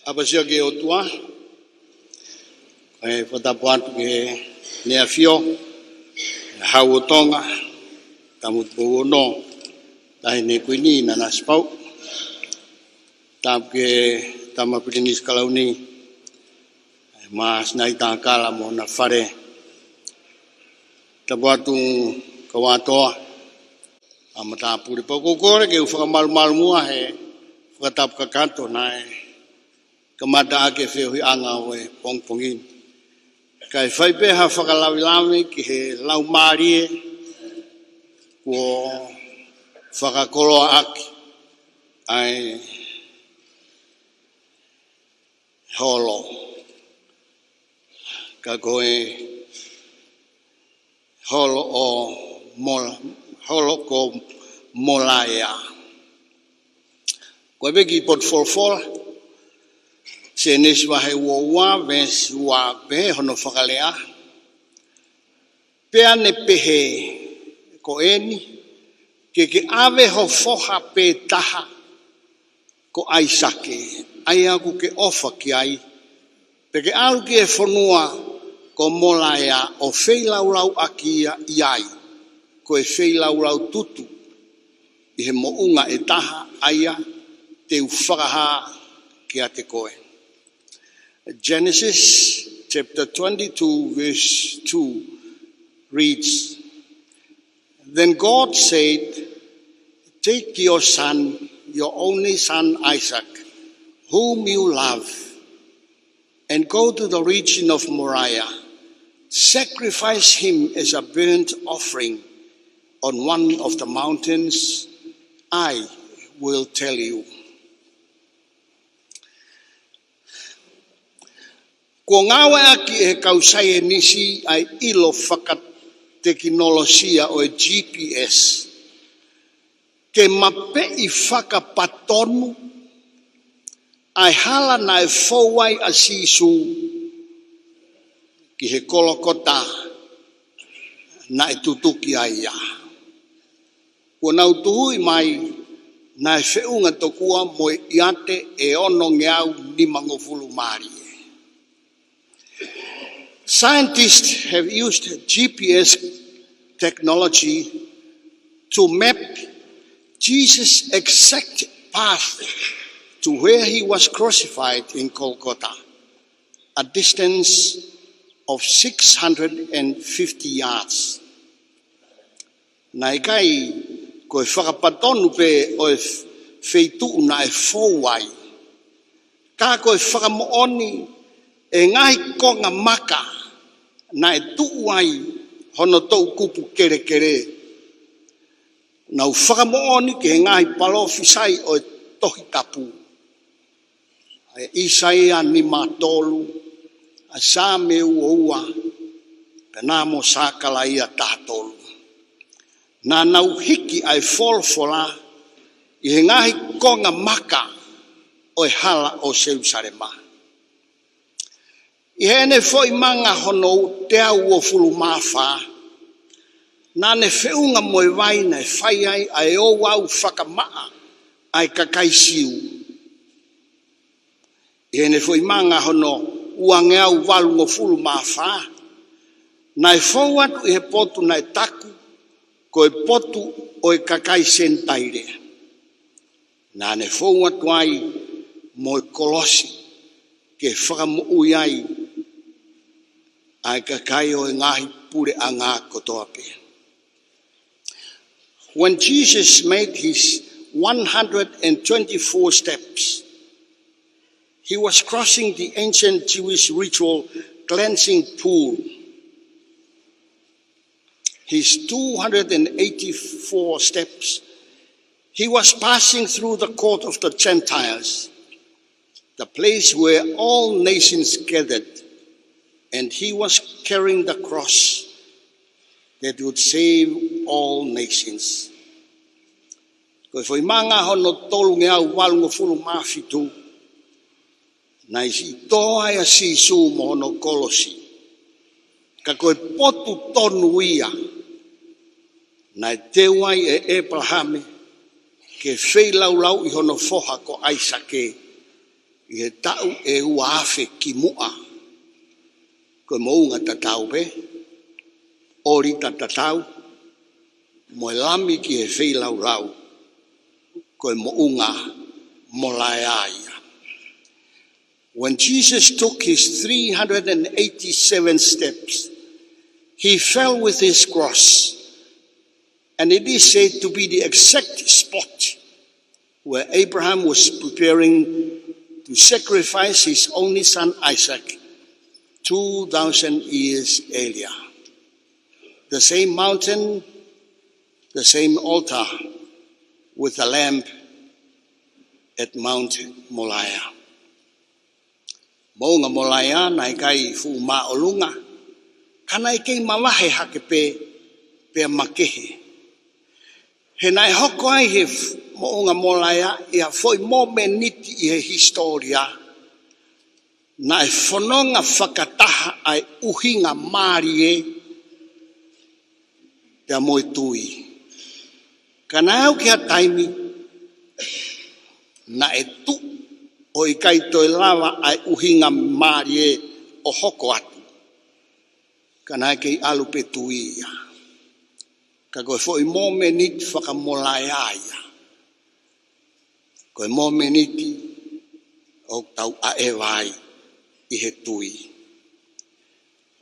ʻApasia ki he ʻOtua, ʻe fakatapu atu ki he ʻEne ʻAfio, Hau ʻo Tonga, Tama Tupou Ono, Taʻahine Kuini Nanasipauʻu, tapu ki he Tama Pilinisi Kalauni, Masiʻi Takala mo hona fale. Tapu atu kau ʻAtoa ʻa Matāpule. Pea ʻoku ou kole ke u fakamalumalu muʻa he fakatapu kakato naʻe kamata ʻaki e feohiʻanga ʻo e pongipongi ni. Kae fai pē ha fakalavelave ki he laumālie kuo fakakoloa ʻaki ʻa e holo. Ka ko e holo ʻo Mola, holo ko Molaea. Ko e kiʻi potu folofola, Sēnesi vahe ua ua, veesi ua, pehē hono fakalea: Pea ne pehē, ko eni, ke ke ʻave ho foha pē taha, ko ʻAisake, ʻa ia ʻoku ke ʻofa ki ai, pea ke ʻalu ki he fonua ko Molaea ʻo feilaulau ʻaki ia ʻi ai, ko e feilaulau tutu ʻi he moʻunga ʻe taha ʻa ia te u fakahā kiate koe. Genesis chapter twenty-two, verse two reads, Then God said, take your son, your only son Isaac, whom you love, and go to the region of Moriah. Sacrifice him as a burnt offering on one of the mountains I will tell you. Kuo ngāueʻaki ʻe he kau saienisi ʻa e ʻilo fakatekinolosia ʻo e G P S ke mapeʻi fakapatonu ʻa e hala naʻe fou ai ʻa Sīsū ki he Kolokota naʻe tutuki ai ia. Kuo nau tuhuʻi mai naʻe feʻunga tokua mo e ʻiate ʻe onongeau nimangofulu mālie. Scientists have used G P S technology to map Jesus' exact path to where he was crucified in Golgotha, a distance of six hundred and fifty yards. Naʻe ʻikai ko e fakapatonu pē ʻo e feituʻu naʻe fou ai, ka ko e fakamoʻoni ʻe he ngaahi konga maka naʻe tuʻu ai hono toʻukupu kelekele. Nau fakamoʻoni ki he ngaahi palōfisai ʻo e Tohi Tapu, ʻa ʻIsaia nima tolu, ʻa Saame ua ua, pea mo Sakalaia taha tolu. Naʻa nau hiki ʻa e folofola ʻi he ngaahi konga maka ʻo e hala ʻo Selusalema. ʻI heʻene foʻi manga hono teau uofulu mā fā, naʻa ne feʻunga mo e vai naʻe fai ai ʻa e ouau fakamaʻa ʻa e kakai Siu. ʻI heʻene foʻi manga hono uangeau valungofulu mā fā, naʻe fou atu ʻi he potu naʻe taku ko e potu ʻo e kakai Senitaile. Naʻa ne fou atu ai mo e kolosi ke fakamoʻui ai ʻa e kakai ʻo e ngaahi puleʻanga kotoa pē. When Jesus made his one hundred and twenty-four steps, he was crossing the ancient Jewish ritual cleansing pool. His two hundred and eighty-four steps, he was passing through the court of the Gentiles, the place where all nations gathered, and he was carrying the cross that would save all nations. Ko e foʻi manga hono tolungeau valungofulu mā fitu, naʻe siʻi tō ai ʻa Sīsū mo hono kolosi. Ka ko e potu tonu ia naʻe teu ai ʻe ʻEpalahame ke feilaulauʻi hono foha ko ʻAisake, ʻi he taʻu ʻe ua afe kimuʻa. Ko e moʻunga tatau pē, ʻōlita tatau, mo e Lami ki he feilaulau, ko e moʻunga Molaea ia. When Jesus took his three hundred and eighty-seven steps, he fell with his cross, and it is said to be the exact spot where Abraham was preparing to sacrifice his only son Isaac two thousand years earlier. The same mountain, the same altar with the lamb at Mount Moriah. Moʻunga Molaea naʻe ʻikai fuʻu māʻolunga, ka naʻe kei mavahe hake pē, pea makehe. He naʻe hoko ai he f-, moʻunga Molaea ia ha foʻi momeniti ʻi he hisitōlia, naʻe fononga fakataha ai ʻuhinga mālie pea mo e tui. Ka naʻe aʻu ki ha taimi, naʻe tuʻu ʻo ʻikai toe lava ai ʻuhinga mālie ʻo hoko atu. Ka naʻe kei ʻalu pē tui ia. Ka ko e foʻi momeniti faka-Molaea ia. Ko e momeniti ʻoku tau ʻaʻeva ai ʻi he tui.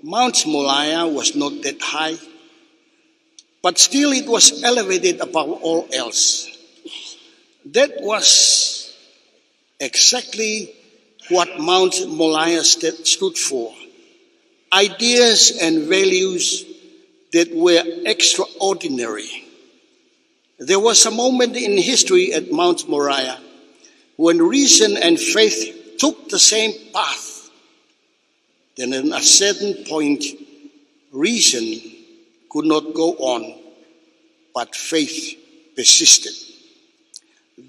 Mount Moriah was not that high, but still it was elevated above all else. That was exactly what Mount Moriah st-, stood for. Ideas and values that were extraordinary. There was a moment in history at Mount Moriah when reason and faith took the same path. Then at a certain point, reason could not go on, but faith persisted.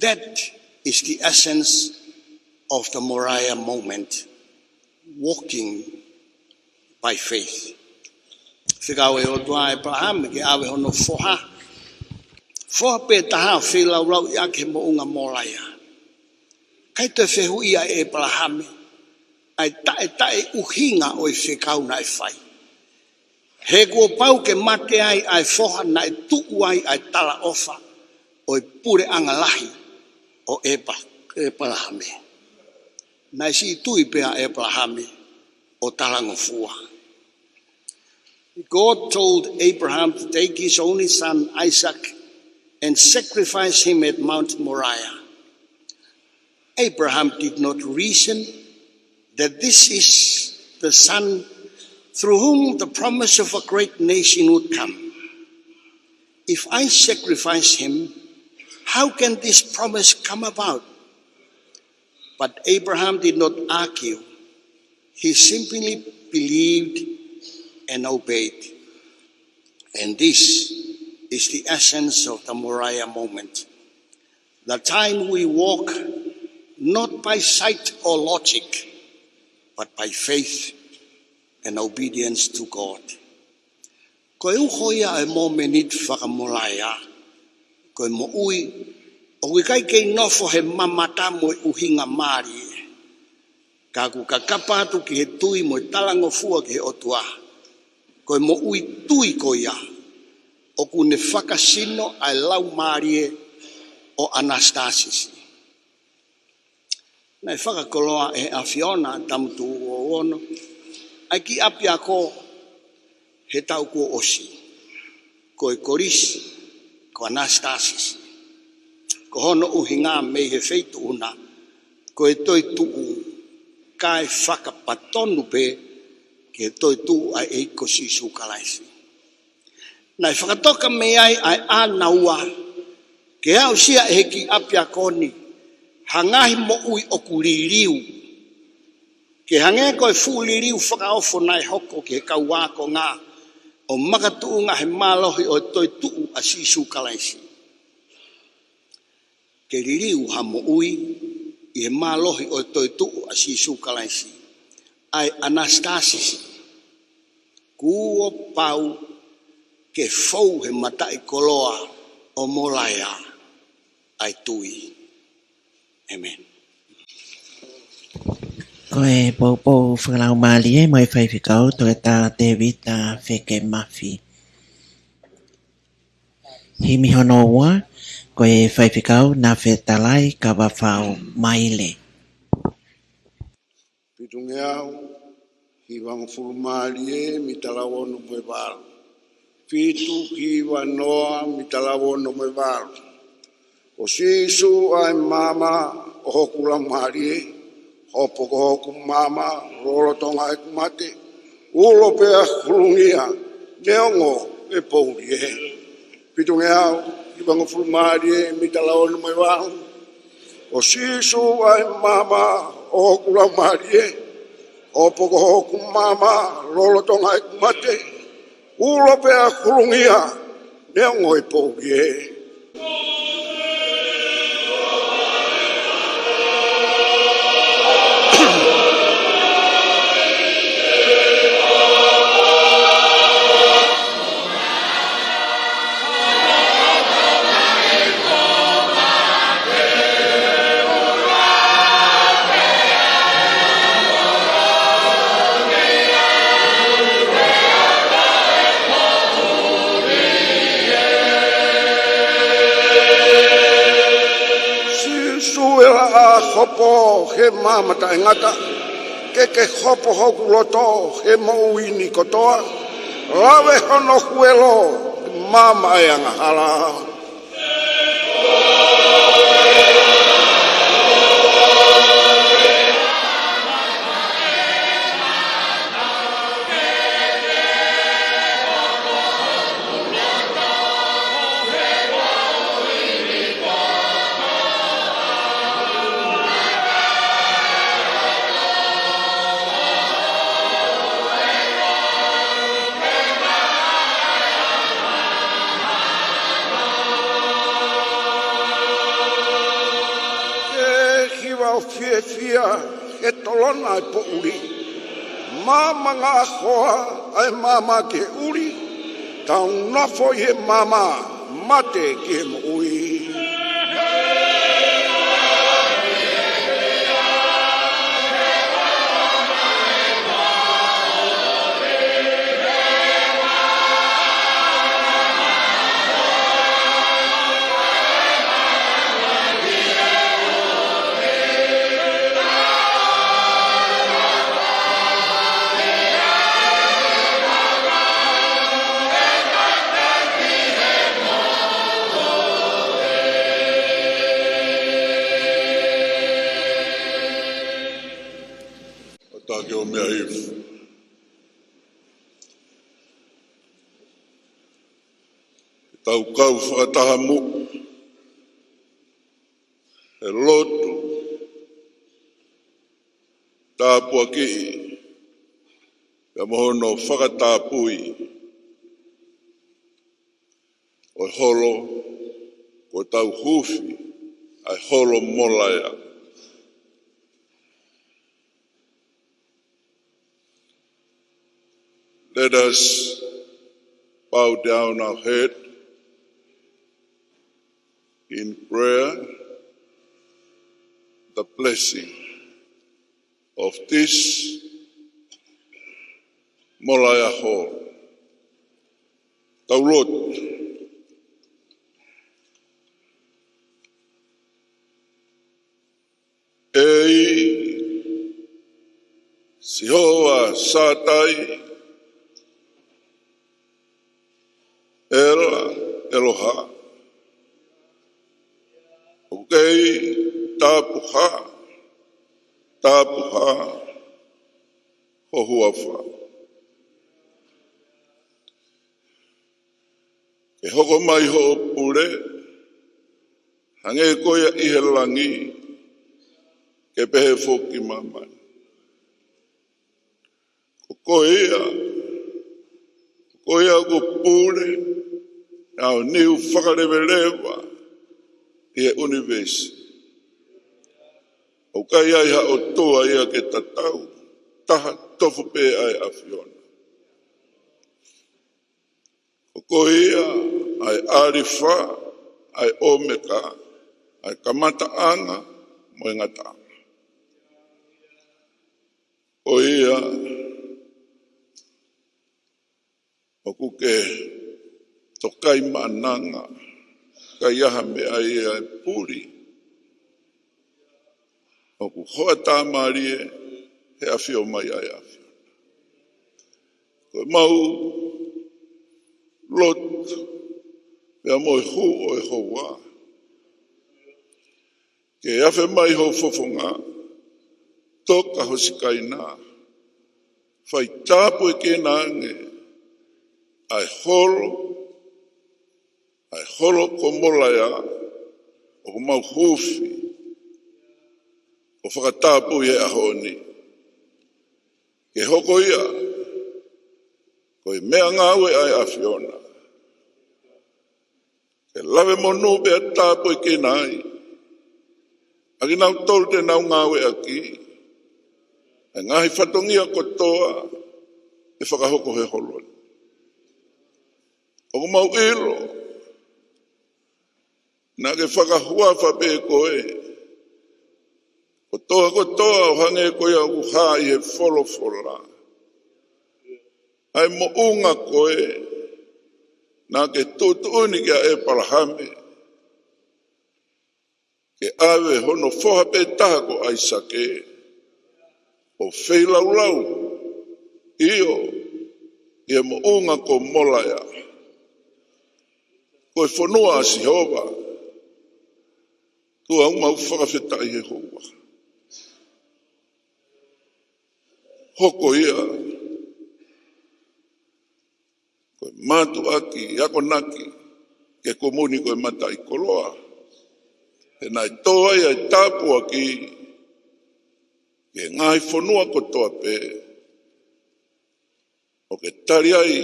That is the essence of the Moriah moment, walking by faith. Fekau ʻe he ʻOtua ʻa ʻĒpalahame ke ʻave hono foha. Foha pē taha ʻo feilaulauʻi ʻaki he moʻunga Molaea. ʻIkai toe fehuʻia ʻe ʻĒpalahame ʻa e taʻetaʻeʻuhinga ʻo e fekau naʻe fai. He kuo pau ke mate ai ʻa e foha naʻe tuʻu ai ʻa e talaʻofa ʻo e puleʻanga lahi ʻo ʻĒpa-, ʻĒpalahame. Naʻe siʻi tui pē ʻa ʻĒpalahame ʻo talangofua. God told Abraham to take his only son Isaac and sacrifice him at Mount Moriah. Abraham did not reason that this is the son through whom the promise of a great nation would come. "If I sacrifice him, how can this promise come about?" But Abraham did not argue. He simply believed and obeyed. And this is the essence of the Moriah moment. The time we walk not by sight or logic, but by faith and obedience to God. Ko e uho ia ʻo e momeniti faka-Molaea, ko e moʻui ʻoku ʻikai kei nofo he mamata mo e ʻuhinga mālie. Ka ʻoku kakapa atu ki he tui mo e talangofua ki he ʻOtua. Ko e moʻui tui ko ia, ʻoku ne fakasino ʻa e laumālie ʻo ʻAnasitasisi. Naʻe fakakoloa ʻe he ʻAfiona Tamutu uo ono ʻa e kiʻi ʻapiako he taʻu kuo ʻosi. Ko e kolisi ko ʻAnasitasisi. Ko hono ʻuhinga mei he feituʻu na, ko e toetuʻu kae fakapatonu pē ki he toetuʻu ʻa e ʻEiki ko Sīsū Kalaisi. Naʻe fakatoka mei ai ʻa e ʻānaua ke aʻusia ʻe he kiʻi ʻapiako ni ha ngaahi moʻui ʻoku liliu. Ke hangē ko e fuʻu liliu fakaofo naʻe hoko ki he kau ākonga ʻo makatuʻunga he mālohi ʻo e toetuʻu ʻa Sīsū Kalaisi. Ke liliu ha moʻui ʻi he mālohi ʻo e toetuʻu ʻa Sīsū Kalaisi, ʻa e ʻAnasitasisi. Kuo pau ke fou he mataʻikoloa ʻo Molaea ʻa e tui. ʻĒmeni. Ko e poupou fakalaumālie mo e faifekau Toketā Tēvita Feke Mafi. Himi hono ua, ko e faifekau Nafetalai Kavafau Maile. Fitungeau hivangofulu mā lia mita lau ono mo e valu. Fitu hiva noa mita lau ono mo e valu. ʻO Sīsū ʻa e maama ʻo hoku laumālie, hopo ko hoku maama lolotonga ʻeku mate, ulo pea hulungia, neongo e poʻuli ē. Fitungeau hivangofulu mā lia mita lau ono mo e valu. ʻO Sīsū ʻa e maama ʻo hoku laumālie, hopo ko hoku maama lolotonga ʻeku mate, ulo pea hulungia, neongo e poʻuli ē. Sīsū ē, laʻā hopo he maama taʻengata, ke ke hopo hoku loto he moʻui ni kotoa, lave hono huelo maama ʻa e angahala. Ke hiva ʻo fiefia he tolona ʻa e poʻuli. Maama ngaʻahoa ʻa e maama ki he ʻuli. Tau nofo ʻi he maama, mate ki he moʻui. ʻOku tau kei ʻomai hifo. Ke tau kau fakataha muʻa he lotu, tāpuakiʻi, pea mo hono fakatapui ʻo e holo, ko ʻetau huufi ʻa e holo Molaea. Let us bow down our head in prayer, the blessing of this Molaea Hall. Tau lotu. ʻEiki Sihova Sātai, ʻEla ʻEloha, ʻoku kei tapuhā, tapuhā ho huafa. Ke hoko mai hoʻo pule, hangē ko ia ʻi he langi, ke pehē foki ʻi māmani. Ko koe ia, ko koe ia ʻoku pule, ʻa e niu fakaleveleva ʻi he ʻunivēsi. ʻOku ʻikai ʻi ai ha ʻOtua ia ke tatau, taha tofu pē ʻa e ʻAfiona. Ko koe ia ʻa e ʻAlifa, ʻa e ʻOmeka, ʻa e kamataʻanga mo e ngataʻanga. Ko ia ʻoku ke tokai maʻananga, ʻikai ha meʻa ia ʻe puli. ʻOku hoʻatā mālie he ʻafio mai ʻa e ʻAfiona. Ko ʻemau lotu pea mo e hū ʻo e houa, ke afe mai ho fofonga, toka ho sikaina, fai tāpuekina ange ʻa e holo, ʻa e holo ko Molaea, ʻoku mau huufi ʻo fakatapui he ʻaho ni. Ke hoko ia ko e meʻangāue ʻa e ʻAfiona, ke lave monū pea tāpuekina ai ʻa kinautolu te nau ngāueʻaki ʻa e ngaahi fatongia kotoa ʻe fakahoko he holo ni. ʻOku mau ʻilo naʻa ke fakahuafa pē koe kotoa kotoa, ʻo hangē ko ia ʻoku hā ʻi he folofola, ʻa e moʻunga ko ē naʻa ke tuʻutuʻuni kia ʻEpalahame, ke ʻave hono foha pē taha ko ʻAisake ʻo feilaulau, ʻio, ʻi he moʻunga ko Molaea. Ko e fonua ʻa Sihova. ʻOtua, ʻoku mau fakafetaʻi he houa. Hoko ia ko e mātuʻaki akonaki ki he komuni ko e Mataʻikoloa, he naʻe tō ai ʻa e tāpuaki ki he ngaahi fonua kotoa pē, ʻo ke tali ai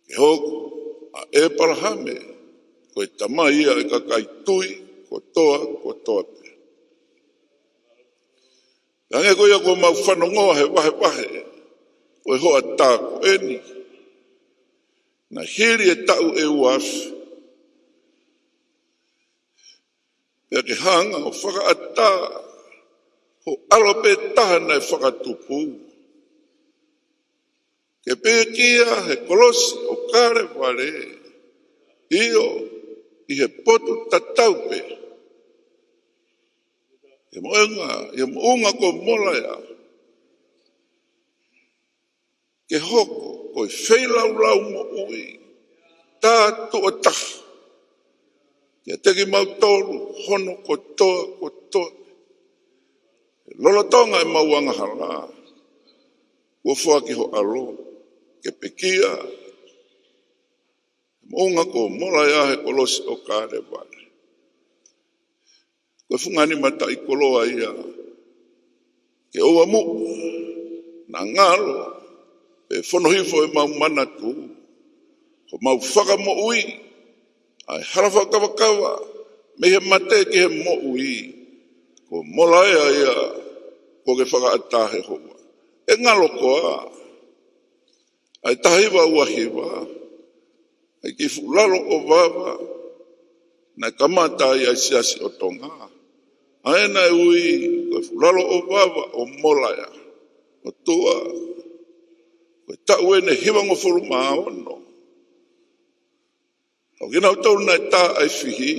ke hoko ʻa ʻEpalahame ko e tamai ia ʻo e kakai tui kotoa kotoa pē. Hangē ko ia kuo mau fanongoa he vahevahe ʻo e hoʻatā ko eni, naʻe hili e taʻu ʻe ua afe pea ke hanga ʻo fakaʻatā ho ʻAlo pē taha naʻe fakatupu, ke pekia he kolosi ʻo Kalevale, ʻio, ʻi he potu tatau pē, ʻi he moʻunga, ʻi he moʻunga ko Molaea, ke hoko ko e feilaulau moʻui tā tuʻo taha kiate kimautolu hono kotoa kotoa, lolotonga ʻemau angahala. Kuo foaki ho ʻAlo ke pekia he moʻunga ko Molaea he kolosi ʻo Kalevale. Ko e fungani mataʻikoloa ia ke ʻoua muʻa naʻa ngalo pe fono hifo ʻemau manatu, ko homau fakamoʻui, ʻa e hala fakakavakava mei he mate ki he moʻui, ko Molaea ia kuo ke fakaʻatā he houa. ʻE ngalo koā ʻa e taha hiva ua hiva, ʻa e kiʻi fuʻu lalo ʻo vava naʻe kamata ai ʻa e Siasi ʻo Tonga, ʻa ē naʻe ui ko e fuʻu lalo ʻo vava ʻo Molaea? ʻOtua, ko e taʻu eni ʻe hivangofulu mā ono. ʻO kinautolu naʻe tā ʻa e fihi,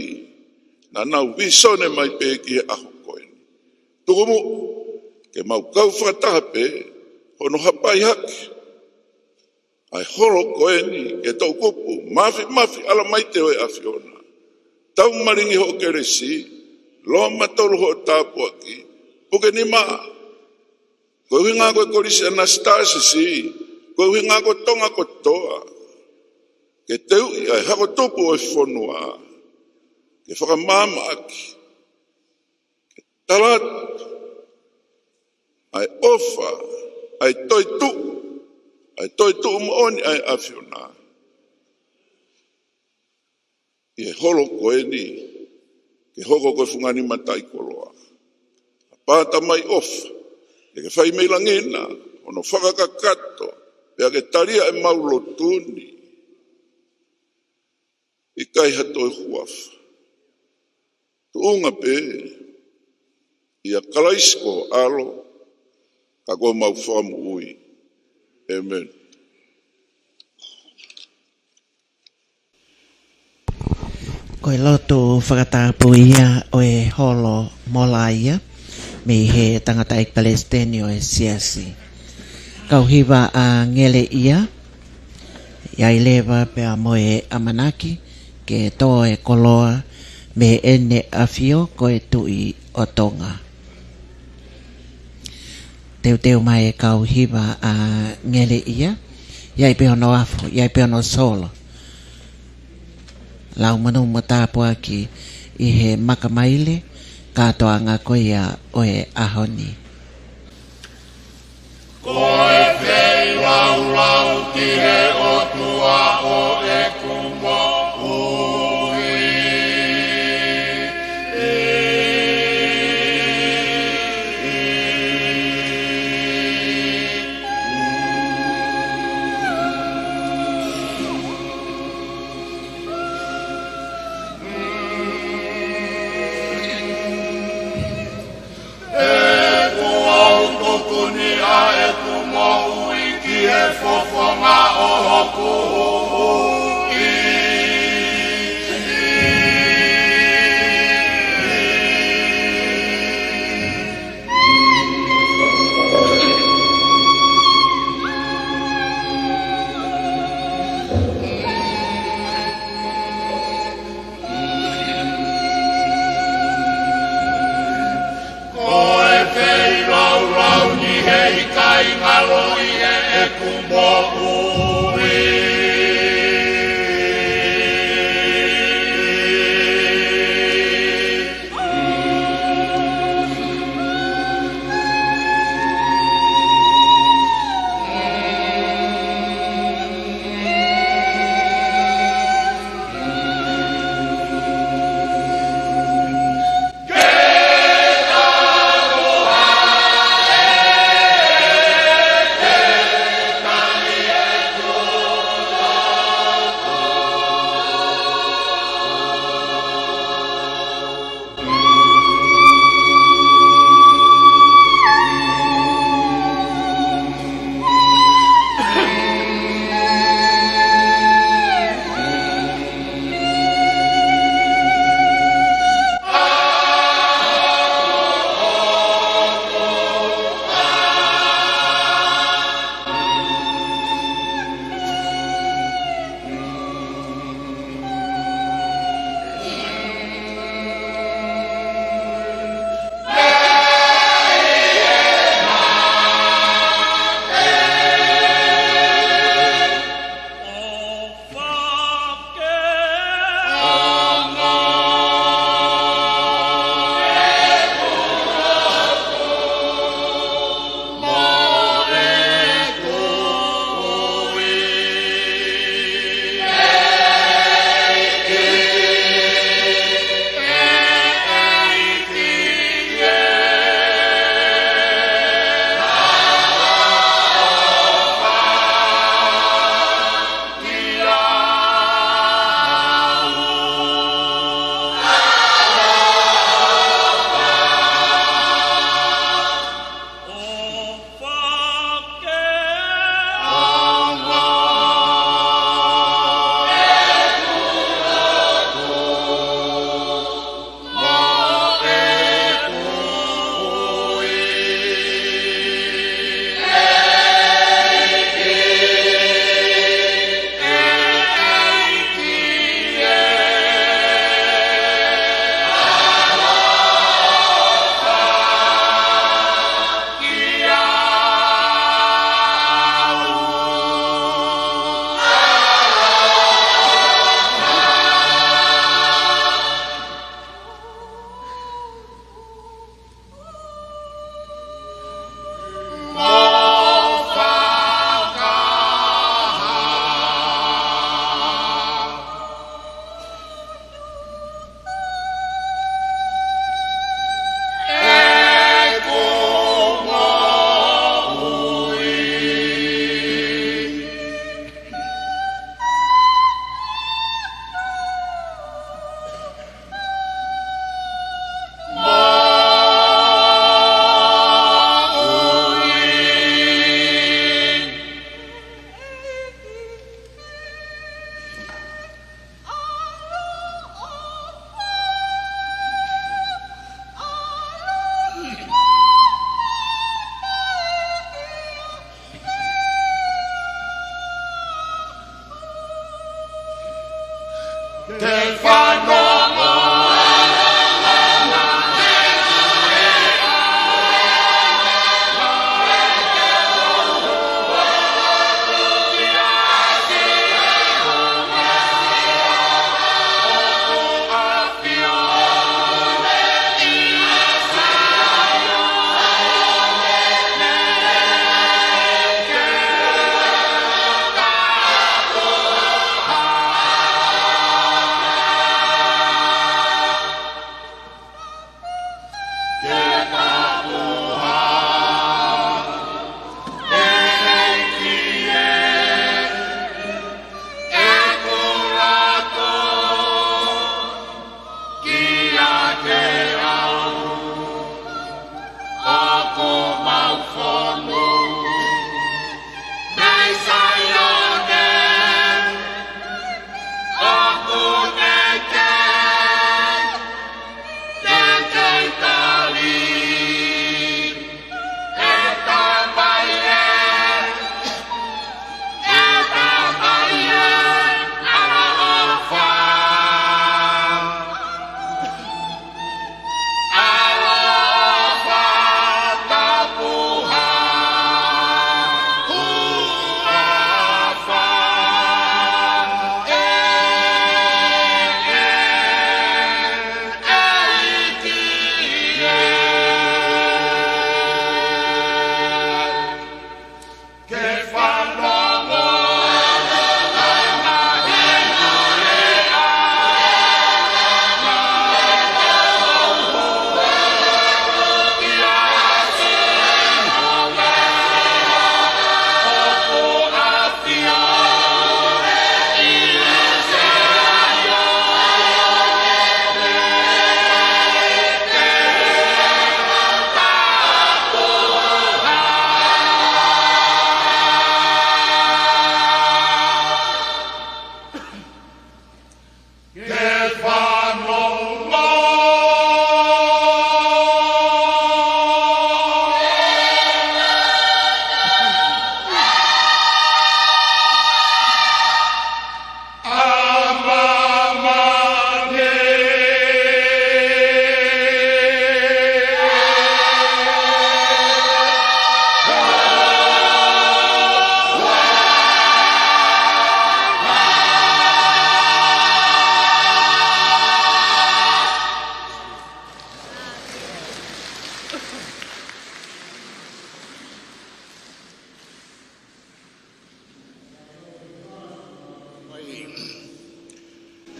naʻa nau vīsone mai pē ki he ʻaho ko eni. Tuku muʻa ke mau kau fakataha pē hono hapai hake ʻa e holo ko eni ki he toʻukupu māfimafi ʻalamaite ʻo e ʻAfiona, Taumalingi hoʻo kelesi, Loma tolu hoʻo tāpuaki, Pukenima, ko e ʻuhinga ko e Kolisi ʻAnasitāsisi, ko e ʻuhinga ko Tonga kotoa, ke teuʻi ʻa e hako tupu ʻo e fonua, ke fakamaamaʻaki, ke tala atu ʻa e ʻofa, ʻa e toetuʻu, ʻa e toetuʻu moʻoni ʻa e ʻAfiona ʻi he holo ko eni, ke hoko ko e fungani mataʻikoloa. ʻApā Tamai ʻofa, ke ke fai mei langi na hono fakakakato, pea ke talia ʻemau lotu ni. ʻIkai ha toe huafa. Tuʻunga pē ʻia Kalaisi ko ho ʻAlo, ka ko homau Fakamoʻui. ʻĒmeni. Ko e lotu fakatapu ia ʻo e holo mola ia mei he tangataʻeiki palesiteni ʻo e siasi. Kau hiva ʻa Ngeleʻia, ʻi ai leva pea mo e ʻamanaki ke tō e koloa mei heʻene ʻafio ko e Tuʻi ʻo Tonga. Teuteu mai e kau hiva ʻa Ngeleʻia, ʻi ai pē hono afo, ʻi ai pē hono solo. Lau monū mo tāpuaki ʻi he makamaile kātoanga ko ia ʻo e ʻaho ni. Ko e feilaulau ki he ʻOtua ʻo ʻeku moʻui. ʻOku ou tuku ni ʻa ʻeku moʻui ki he fofonga ʻo hoku Huhuʻi. Ko e feilaulau ni he ʻikai ngalo ʻi heʻeku moʻui.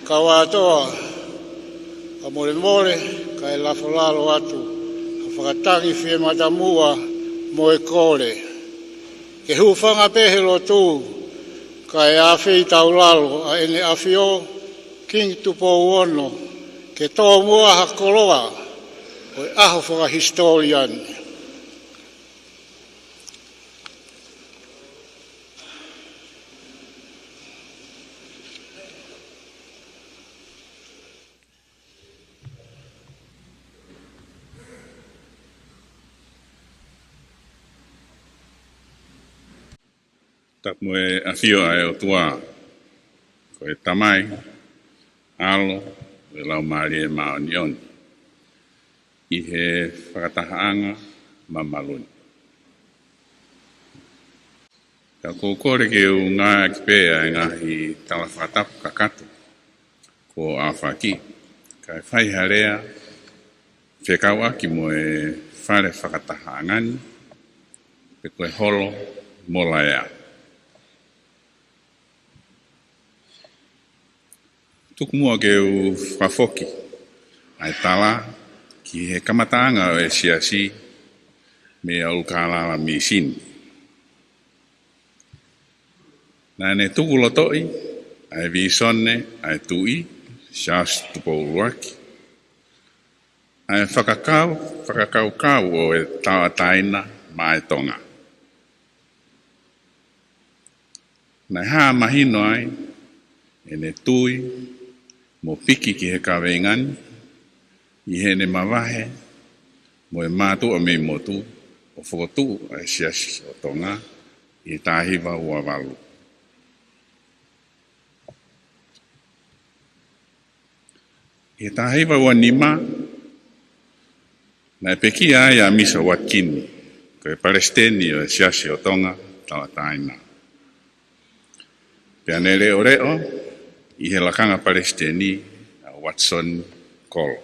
Kau atoa, ka molemole, kae lafo lalo atu ha fakatangi fie matamuʻa mo e kole. Ke hūfanga pē he lotu, kae afeitaulalo ʻa ʻEne ʻAfio, Kingi Tupou Ono, ke tōmuʻa ha koloa ʻo e ʻaho fakahisitōlia ni. Tapu mo e ʻafio ʻa e ʻOtua, ko e Tamai, ʻAlo, mo e Laumālie Māʻoniʻoni, ʻi he fakatahaʻanga mamalu ni. Ka ʻoku ou kole ke u ngāueʻaki pē ʻa e ngaahi tala fakatapu kakato kuo ʻaofaki, kae fai ha lea fekauʻaki mo e fale fakatahaʻanga ni, pe ko e holo Molaea. Tuku muʻa ke u fakafoki ʻa e tala ki he kamataʻanga ʻo e Siasi mei he ʻUlukālala Mīsini. Naʻá ne tukulotoʻi ʻa e vīsone ʻa e Tuʻi, Siaosi Tupou ʻUluaki, ʻa e fakakau, fakakaukau ʻo e tauʻatāina maʻa e Tonga. Naʻe hā mahino ai ʻene tui mo piki ki he kaveinga ni ʻi heʻene mavahe mo e mātuʻa mei motu ʻo fokotuʻu ʻa e Siasi ʻo Tonga ʻi he taha hiva ua valu. ʻI he taha hiva ua nima, naʻe pekia ai ʻa Misa Uatikini ko e Palesiteni ʻo e Siasi ʻo Tonga Tauʻatāina. Pea ne leʻoleʻo ʻi he lakanga Palesiteni ʻa Uatisoni Kolo.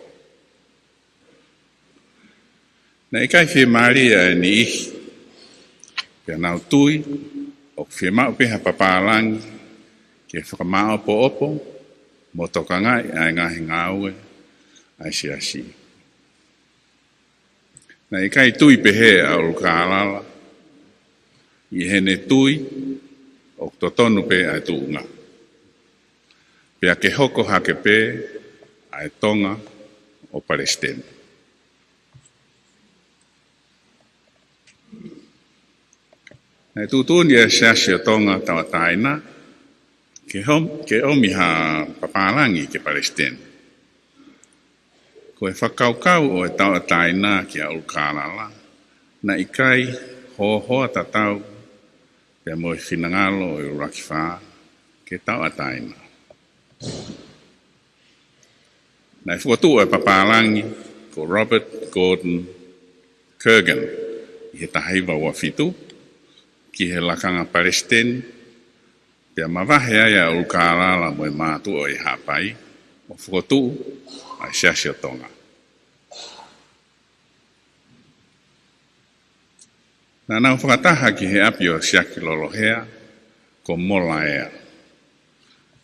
Naʻe ʻikai fiemālie ʻa e niʻihi, pea nau tui ʻoku fiemaʻu pē ha papālangi ke fakamāʻopoʻopo mo tokangaʻi ʻa e ngaahi ngāue ʻa e Siasi. Naʻe ʻikai tui pehē ʻa ʻUlukālala ʻi heʻene tui ʻoku totonu pē ʻa e tuʻunga, pea ke hoko hake pē ʻa e Tonga ʻo Palesiteni. Naʻe tuʻutuʻuni ʻa e Siasi ʻo Tonga Tauʻatāina ke hom-, ke ʻomi ha papālangi ki he Palesiteni. Ko e fakakaukau ʻo e tauʻatāina kia ʻUlukālala, naʻe ʻikai hoahoa tatau pea mo e finangalo ʻo e ʻUluaki Fā ke tauʻatāina. Naʻe fokotuʻu ʻa e papālangi ko Robert Gordon Kurgan ʻi he taha hiva ua fitu ki he lakanga Palesiteni, pea mavahe ai ʻa ʻUlukālala mo e mātuʻa ʻi Haʻapai ʻo fokotuʻu ʻa e Siasi ʻo Tonga. Naʻa nau fakataha ki he ʻapi ʻo Siaki Lolohea ko Molaea.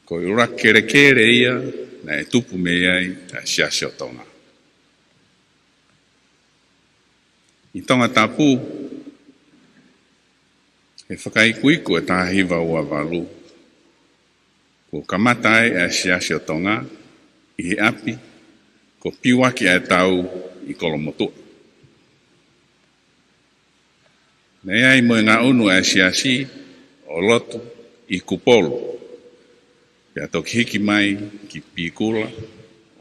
Ko e ʻuluaki kelekele ia naʻe tupu mei ai ʻa e Siasi ʻo Tonga. ʻI Tongatapu, he fakaikuiku ʻo e taha hiva ua valu, kuo kamata ai ʻa e Siasi ʻo Tonga ʻi he ʻapi ko Piuaki ʻa e Tau ʻi Kolomotuʻa. Naʻe ʻi ai mo e ngaʻunu ʻa e Siasi ʻo lotu ʻi Kupolu, pea toki hiki mai ki Pikula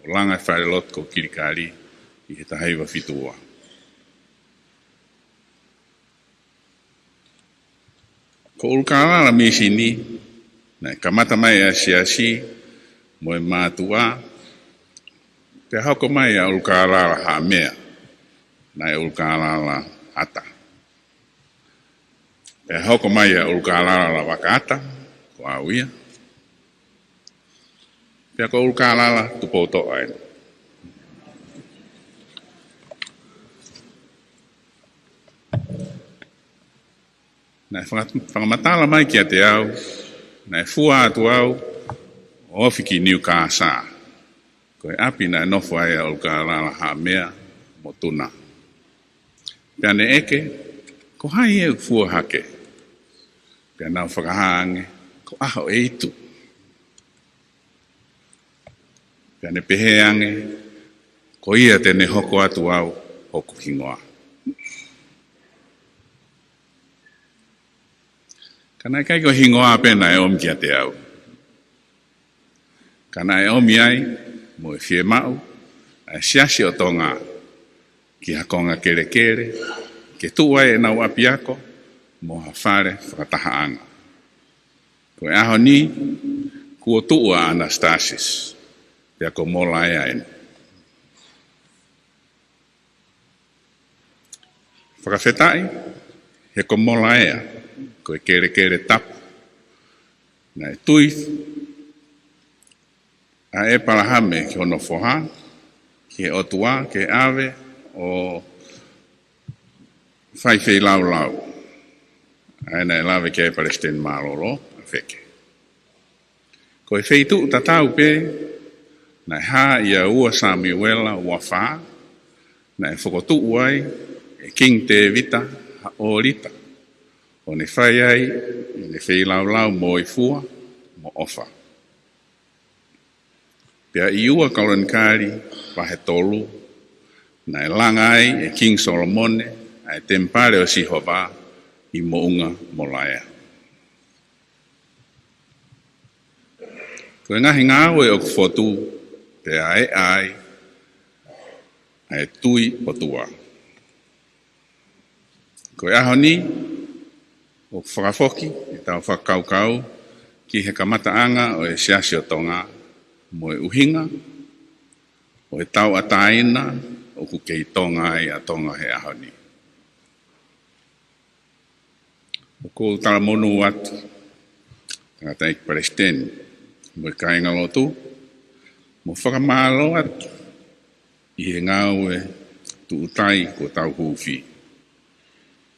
ʻo langa e falelotu ko Kilikali ʻi he taha hiva fitu ua. Ko ʻUlukālala Mīsini, naʻe kamata mai ʻa e Siasi mo e mātuʻa, pea hoko mai ʻa ʻUlukālala Haʻamea, naʻe ʻUlukālala ʻAta. Pea hoko mai ʻa ʻUlukālala Lavaka ʻAta, ko au ia. Pea ko ʻUlukālala Tupoutoʻa eni. Naʻe faka-, fakamatala mai kiate au, naʻe fua atu au ʻo ofi ki Niukāsā, ko e ʻapi naʻe nofo ai ʻa ʻUlukālala, Haʻamea mo Tuna. Pea ne ʻeke, ko hai ʻe fua hake? Pea nau fakahā ange, ko ʻAhoʻeitu. Pea ne pehē ange, ko ia te ne hoko atu au hoku hingoa. Ka naʻe ʻikai ko e hingoa pē naʻe ʻomi kiate au. Ka naʻe ʻomi ai mo e fiemaʻu ʻa e Siasi ʻo Tonga ki ha konga kelekele, ke tuʻu ai ʻenau ʻapiako mo ha fale fakatahaʻanga. Ko e ʻaho ni, kuo tuʻu ʻa Anastasis, pea ko Molaea eni. Fakafetaʻi, he ko Molaea, ko e kelekele tapu naʻe tui ʻa ʻEpalahame ki hono foha, ki he ʻOtua, ke ʻave ʻo fai feilaulau. ʻA ia naʻe lave ki ai ʻa e Palesiteni Mālōlō, ʻa Feke. Ko e feituʻu tatau pē naʻe hā ʻia ua Samiuela ua fā, naʻe fokotuʻu ai ʻe Kingi Tēvita ha ʻōlita, ʻo ne fai ai ʻene feilaulau moifua mo ʻofa. Pea ʻi ua Kalonikali vahe tolu, naʻe langa ai ʻe Kingi Solomone ʻa e temipale ʻo Sihova ʻi Moʻunga Molaea. Ko e ngaahi ngāue ʻoku fotu, pea ʻe ʻai ʻa e tui ʻOtua. Ko e ʻaho ni, ʻoku fakafoki ʻetau fakakaukau ki he kamataʻanga ʻo e Siasi ʻo Tonga, mo e ʻuhinga ʻo e tauʻatāina ʻoku kei Tonga ai ʻa Tonga he ʻaho ni. ʻOku ou talamonū atu, Tangataʻeiki Palesiteni, mo e kāingalotu, mo fakamālō atu ʻi he ngāue tuʻutai kuo tau huufi.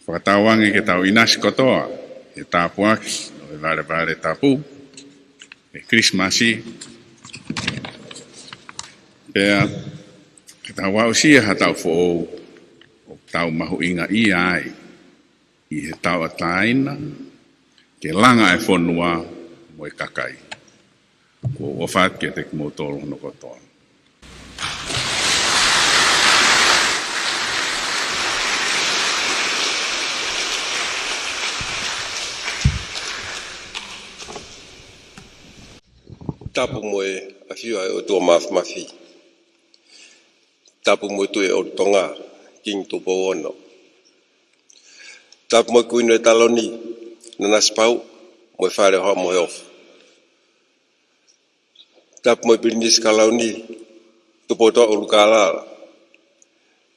Fakatauange ke tau ʻinasi kotoa he tāpuaki ʻo e valevale tapu, ʻi he Kilisimasi, pea ke tau aʻusia ha taʻu foʻou ʻoku tau mahuʻingaʻia ai ʻi he tauʻatāina ke langa e fonua mo e kakai. ʻOku ou ʻofa atu kiate kimoutolu hono kotoa. Tapu mo e ʻafio ʻa e ʻOtua Māfimafi. Tapu mo e Tuʻi ʻo Tonga, Kingi Tupou Ono. Tapu mo e Kuini ʻo e Taloni, Nanasipauʻu, mo e Fale ʻo Haʻa Moheofo. Tapu mo e Pilinisi Kalauni, Tupoutoʻa ʻUlukālala,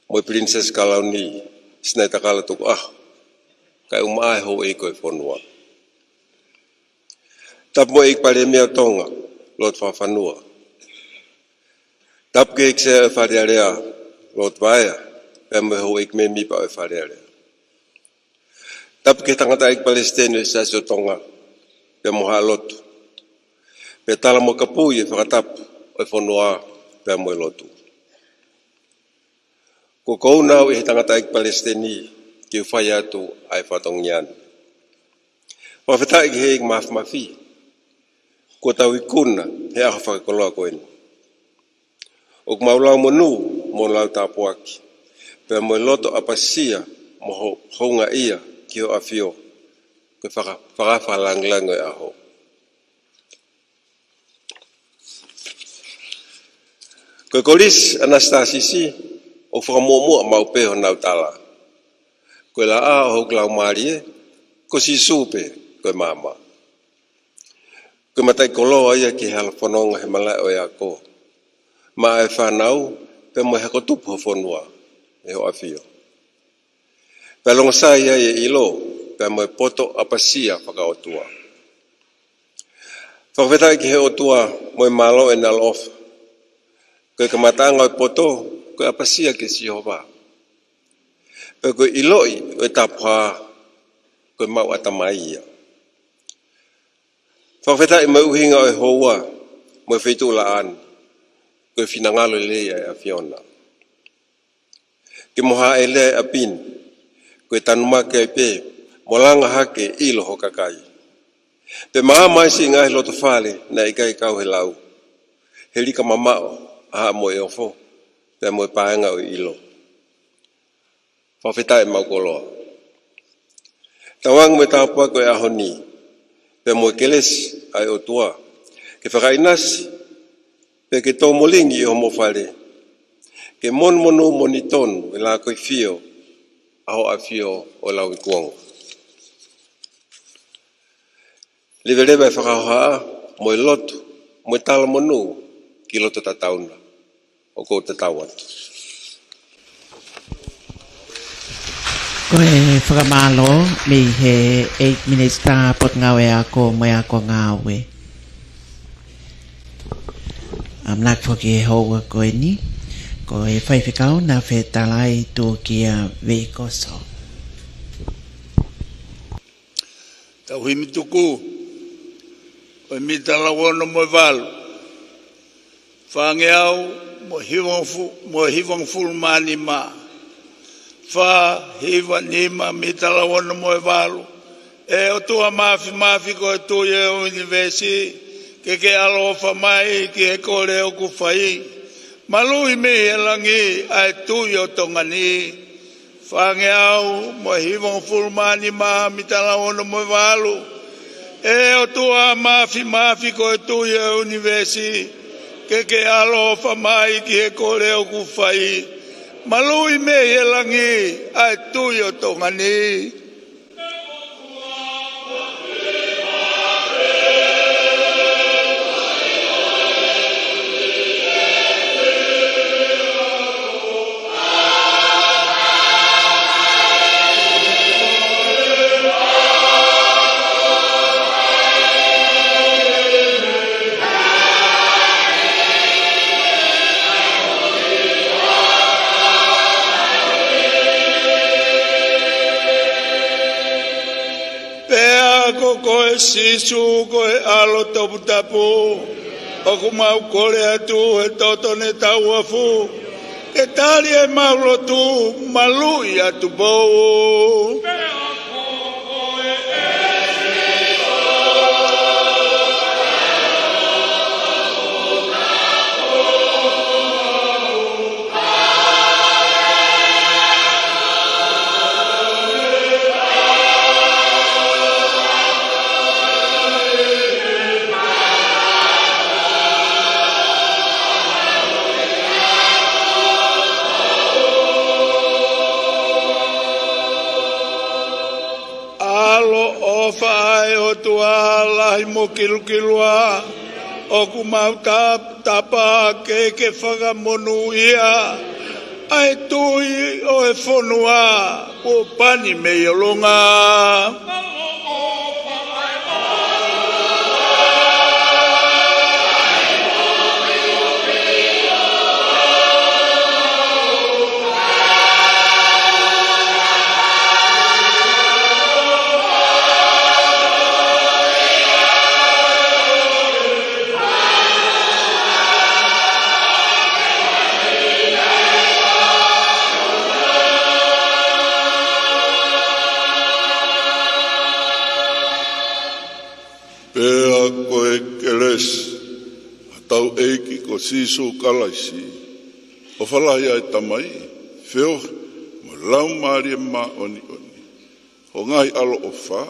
mo e Pilinisesi Kalauni, Sinaitakala Tukuʻaho, kae ʻumaʻā e houʻeiki ʻo e fonua. Tapu mo e ʻEiki Palēmia ʻo Tonga, Lord Fakafanua. Tapu ki he ʻEiki Sea ʻo e Fale Alea, Lord Vaea, pea mo e houʻeiki mēmipa ʻo e Fale Alea. Tapu ki he Tangataʻeiki Palesiteni ʻo e Siasi ʻo Tonga, pea mo Haʻa Lotu. Pea tala mo kapui e fakatapu ʻo e fonua, pea mo e lotu. Ko kouna au ʻe he Tangataʻeiki Palesiteni ke u fai atu ʻa e fatongia ni. Fakafetaʻi ki he ʻEiki Māfimafi, kuo tau ikuna he ʻaho fakakoloa ko eni. ʻOku mau lau monū mo lau tāpuaki, pea mo e loto ʻapasia mo ho-, houngaʻia ki hoʻo ʻafio, ko e faka-, fakaʻafa langilangi ʻo e ʻaho. Ko e Kolisi ʻAnasitasiasi, ʻoku fakamuʻomuʻa maʻu pē honau tala. Ko e laʻā ʻo hoku laumālie, ko Sīsū pē, ko e maama. Ko e mataʻikoloa ia ki he hala fononga he malaʻe ʻo e ako, maʻa e fānau, pea mo e hako tupu ho fonua, ʻe hoʻo ʻafio. Pea longosai ai e ʻilo, pea mo e poto ʻapasia fakaʻotua. Fakafetaʻi ki he ʻOtua mo e mālō ʻene ʻaloʻofa. Ko e kamataʻanga ʻo e poto, ko e ʻapasia kia Sihova. Pea ko e ʻiloʻi ʻo e tapuhā, ko e maʻu ʻatamai ia. Fakafetaʻi mo e ʻuhinga ʻo e houa, mo e feituʻu laʻā ni, ko e finangalo lelei ʻa e ʻAfiona. Ke mo hāʻele ʻi ʻapi ni, ko e tanumaki ai pē, mo langa hake ʻilo ho kakai. Pea maama ai siʻi ngaahi loto fale naʻe ʻikai kau he lau, he lika mamaʻo ʻa haʻamo e ofo, pea mo e paenga ʻo e ʻilo. Fakafetaʻi ʻemau koloa. Tauange mo e tāpuaki ʻo e ʻaho ni, pea mo e kelesi ʻa e ʻOtua, ke fakaʻinasi, pea ke tō mo lingi ʻi homo fale, ke monumonū moʻoni tonu e lakoifio ʻa ho ʻAfio ʻo Lauikuonga. Leveleva e fakahohaʻa, mo e lotu, mo e talamonū ki loto tatau na. ʻOku ou tatau atu. Ko e fakamālō mei he ʻEiki Minisitā Potungāue Ako mo e Ako Ngāue. ʻAmanaki foki he houa ko eni, ko e faifekau Nafetalai Tuʻukia Veikoso. Tau himi tuku, ʻo e mita lau ono mo e valu. Fāngeau mo e hivangofulu, mo e hivangofulu mā nima. Fā, hiva, nima, mita lau ono mo e valu. ʻE ʻOtua Māfimafi ko e Tuʻi ʻo e ʻunivēsi, ke ke ʻaloʻofa mai ki he kole ʻoku fai. Maluʻi mei he langi ʻa e Tuʻi ʻo Tonga ni. Fāngeau mo e hivangofulu mā nima, mita lau ono mo e valu. ʻE ʻOtua Māfimafi ko e Tuʻi ʻo e ʻunivēsi, ke ke ʻaloʻofa mai ki he kole ʻoku fai. Maluʻi mei he langi ʻa e Tuʻi ʻo Tonga ni. Pea ko koe Sīsū ko e ʻAlo Toputapu, ʻoku mau kole atu he toto ne tauafu, ke tali ʻemau lotu, maluʻi ʻa Tupou. ʻAloʻofa ʻa e ʻOtua lahi mo kilukilua, ʻoku mau ta-, tapa ke ke fakamonūʻia ʻa e Tuʻi ʻo e fonua, kuo pani mei ʻolunga. Pea ko e kelesi ʻa hotau ʻEiki ko Sīsū Kalaisi, ʻofa lahi ʻa e Tamai, feohi mo e Laumālie Māʻoniʻoni, ʻo ngaahi ʻaloʻofa,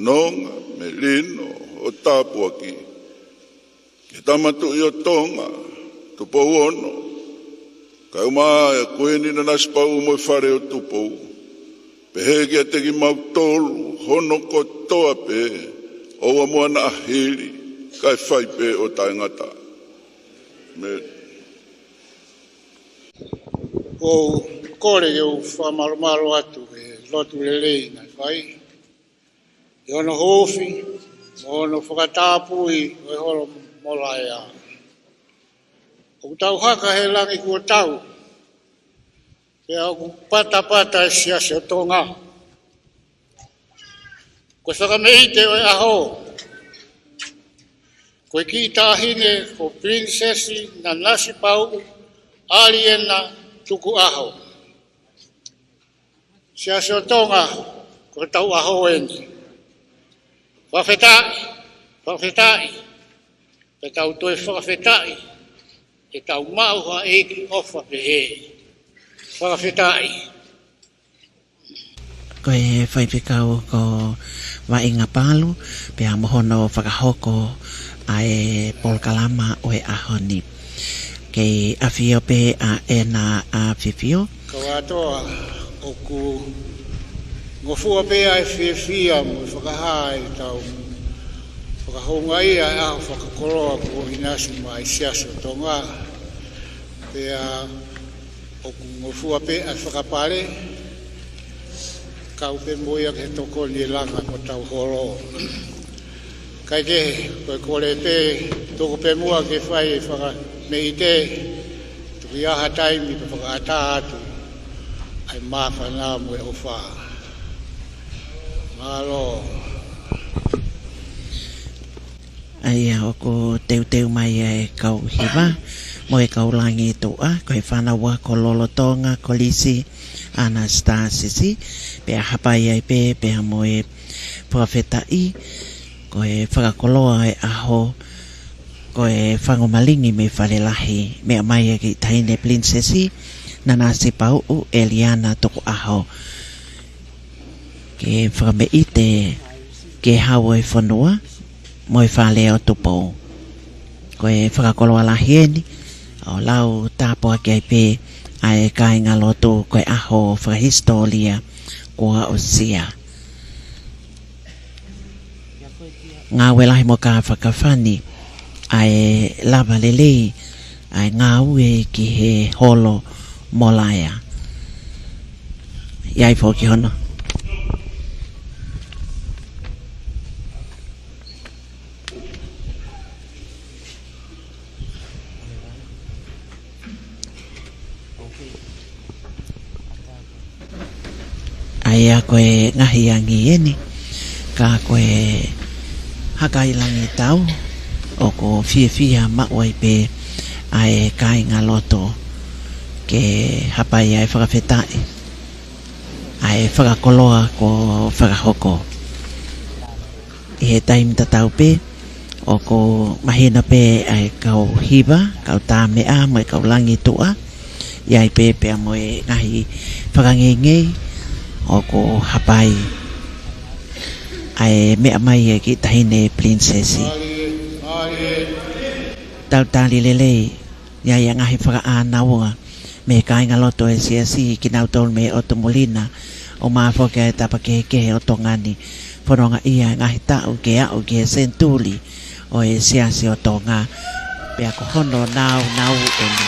nonga, melino, ʻo tāpuaki ki he Tama Tuʻi ʻo Tonga, Tupou Ono, kaeʻumaʻā e Kuini Nanasipauʻu mo e Fale ʻo Tupou, pehē kiate kimautolu hono kotoa pē, ʻoua muʻa naʻa hili, kae fai pē ʻo taʻengata. Mē. ʻOku ou kole ke u fakamalumalu atu he lotu lelei naʻe fai ʻi hono huufi mo hono fakatapui ʻo e holo molaea. ʻOku tau haka he langi kuo tau, pea ʻoku patapata e siasi ʻo Tonga. Ko e fakameʻite ʻo e ʻaho, Ko e kiʻi taʻahine ko Pilinisesi Nanasipauʻu ʻAliana Tukuʻaho. Siasi ʻo Tonga, ko hotau ʻaho eni. Fakafetaʻi, fakafetaʻi, pea tau toe fakafetaʻi, ʻetau maʻu ha ʻEiki ʻofa pehē. Fakafetaʻi. Ko e faifekau ko Vaʻinga Palu, pea mo hono fakahoko ʻa e polokalama ʻo e ʻaho ni. Kei ʻafio pē ʻa ʻEna ʻAfifio. Kau ʻAtoa, ʻoku ngofua pē ʻa e fiefia mo e fakahā ʻetau fakahoungaʻia ʻa e ʻaho fakakoloa kuo ʻinasi mai Siasi ʻo Tonga. Pea ʻoku ngofua pē ʻa e fakapale, kau pē mo ia ke tokoni e langa mo hotau holo. Kae kehe, ko e kole pē, tuku pē muʻa ke fai e fakameʻite, tuku ia ha taimi pea fakaʻatā atu ʻa e māfana mo e ʻofa. Mālō. ʻA ia ʻoku teuteu mai ʻa e kau hiva mo e kau langi tuʻa, ko e fānau ako lolotonga Kolisi ʻAnasitasisi, pea hapai ai pē, pea mo e fakafetaʻi, ko e fakakoloa e ʻaho, ko e fangu malingi mei Falelahi, meʻa mai ʻa e kiʻi taʻahine Pilinisesi Nanasipauʻu ʻAliana Tukuʻaho. Ke fakameʻite ki he Hau ʻo e fonua mo e Fale ʻo Tupou. Ko e fakakoloa lahi eni, ʻo lau tāpuaki ai pē ʻa e kāingalotu, ko e ʻaho fakahisitōlia kuo aʻusia. Ngāue lahi mo kāfakafani ʻa e lava lelei ʻa e ngāue ki he holo mo laea. ʻI ai foki hono. ʻA ia ko e ngaahi angi eni, ka ko e hakaʻi langi tau, ʻoku fiefia maʻu ai pē ʻa e kāingalotu ke hapai ʻa e fakafetaʻi ʻa e fakakoloa kuo fakahoko. ʻI he taimi tatau pē, ʻoku mahino pē ʻa e kau hiva, kau tāmeʻa, mo e kau langi tuʻa, ʻi ai pē pea mo e ngaahi fakangeingei, ʻoku hapai ʻa e meʻa mai ʻa e kiʻi taʻahine Pilinisesi. Tau tali lelei, ʻi ai ʻa e ngaahi fakaʻānaua mei he kāingalotu ʻo e Siasi, kinautolu mei ʻOtu Muli na, ʻo mafoki ʻa e tapa kehekehe ʻo Tonga ni, fononga ʻi he ngaahi taʻu ke aʻu ki he senituli ʻo e Siasi ʻo Tonga, pea ko hono nāunau eni.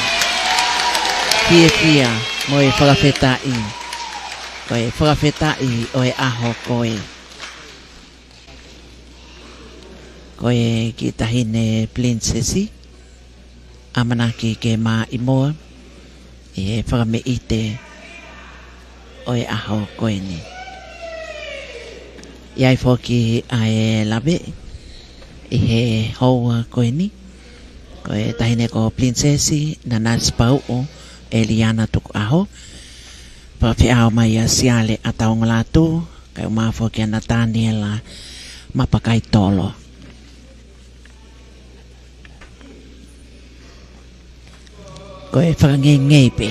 Fiefia mo e fakafetaʻi, ko e fakafetaʻi ʻo e ʻaho ko ē. Ko e kiʻi taʻahine Pilinisesi, ʻamanaki ke maʻimoa ʻi he fakameʻite ʻo e ʻaho ko eni. ʻI ai foki ʻa e lave ʻi he houa ko eni, ko e taʻahine ko Pilinisesi Nanasipauʻu ʻEliana Tukuʻaho, pea feʻao mai ʻa Siale ʻAtaungolatu, kae ʻumaʻā foki ʻa Nataniela Mapakaitolo. Ko e fakangeingei pē.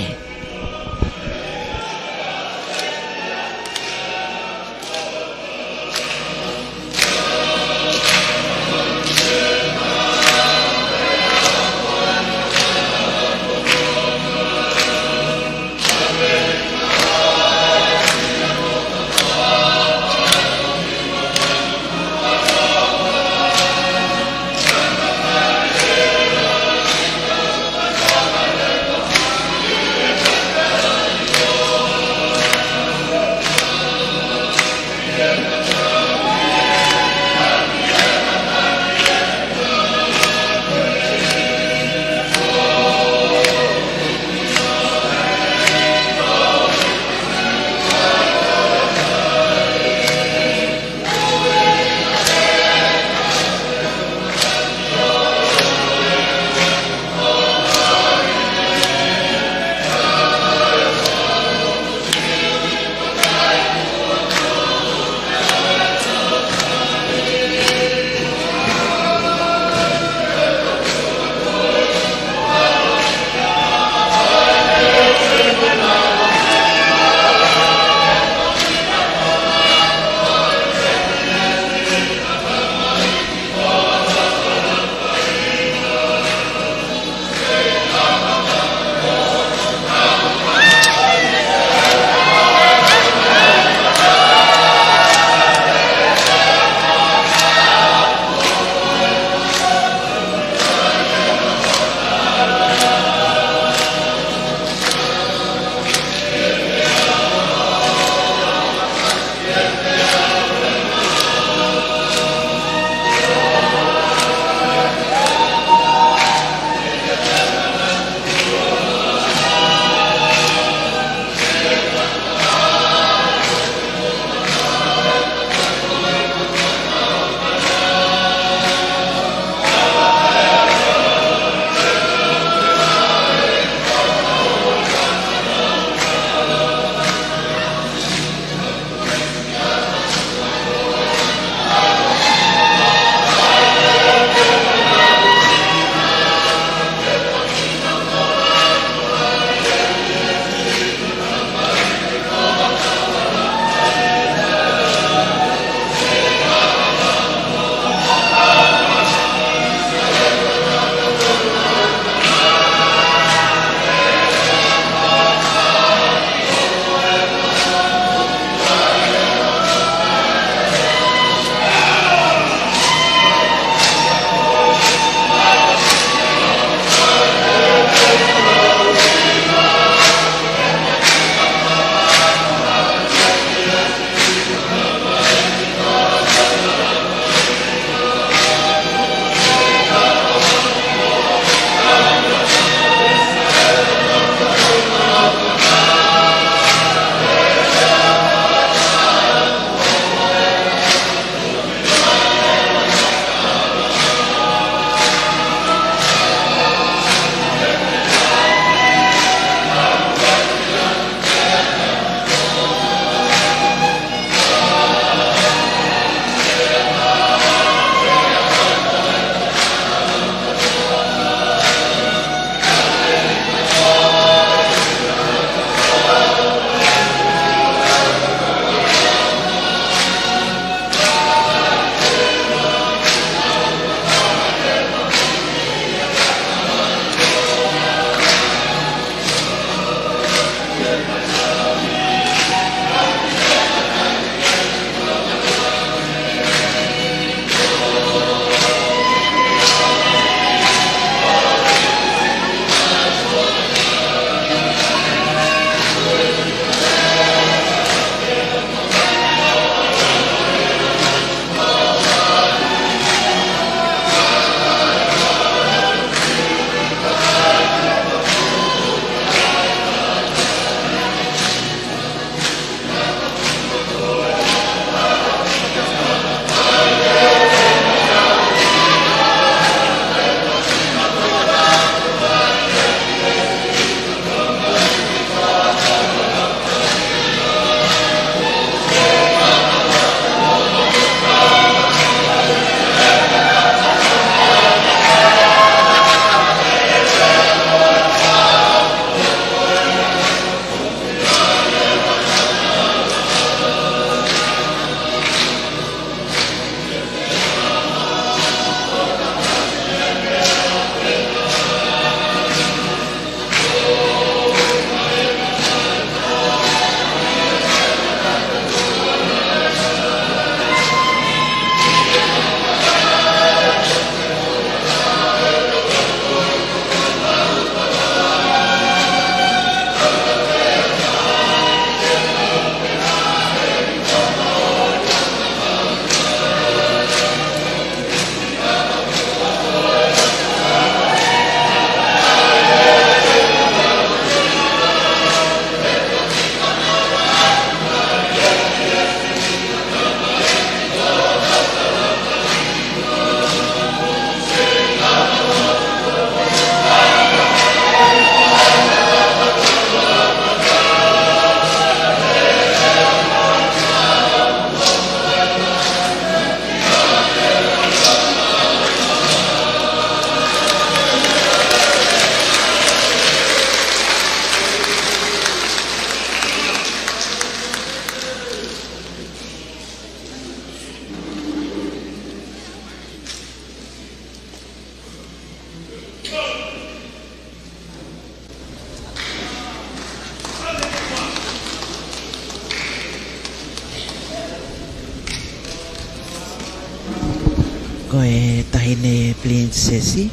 Ko e taʻahine pilinisesi,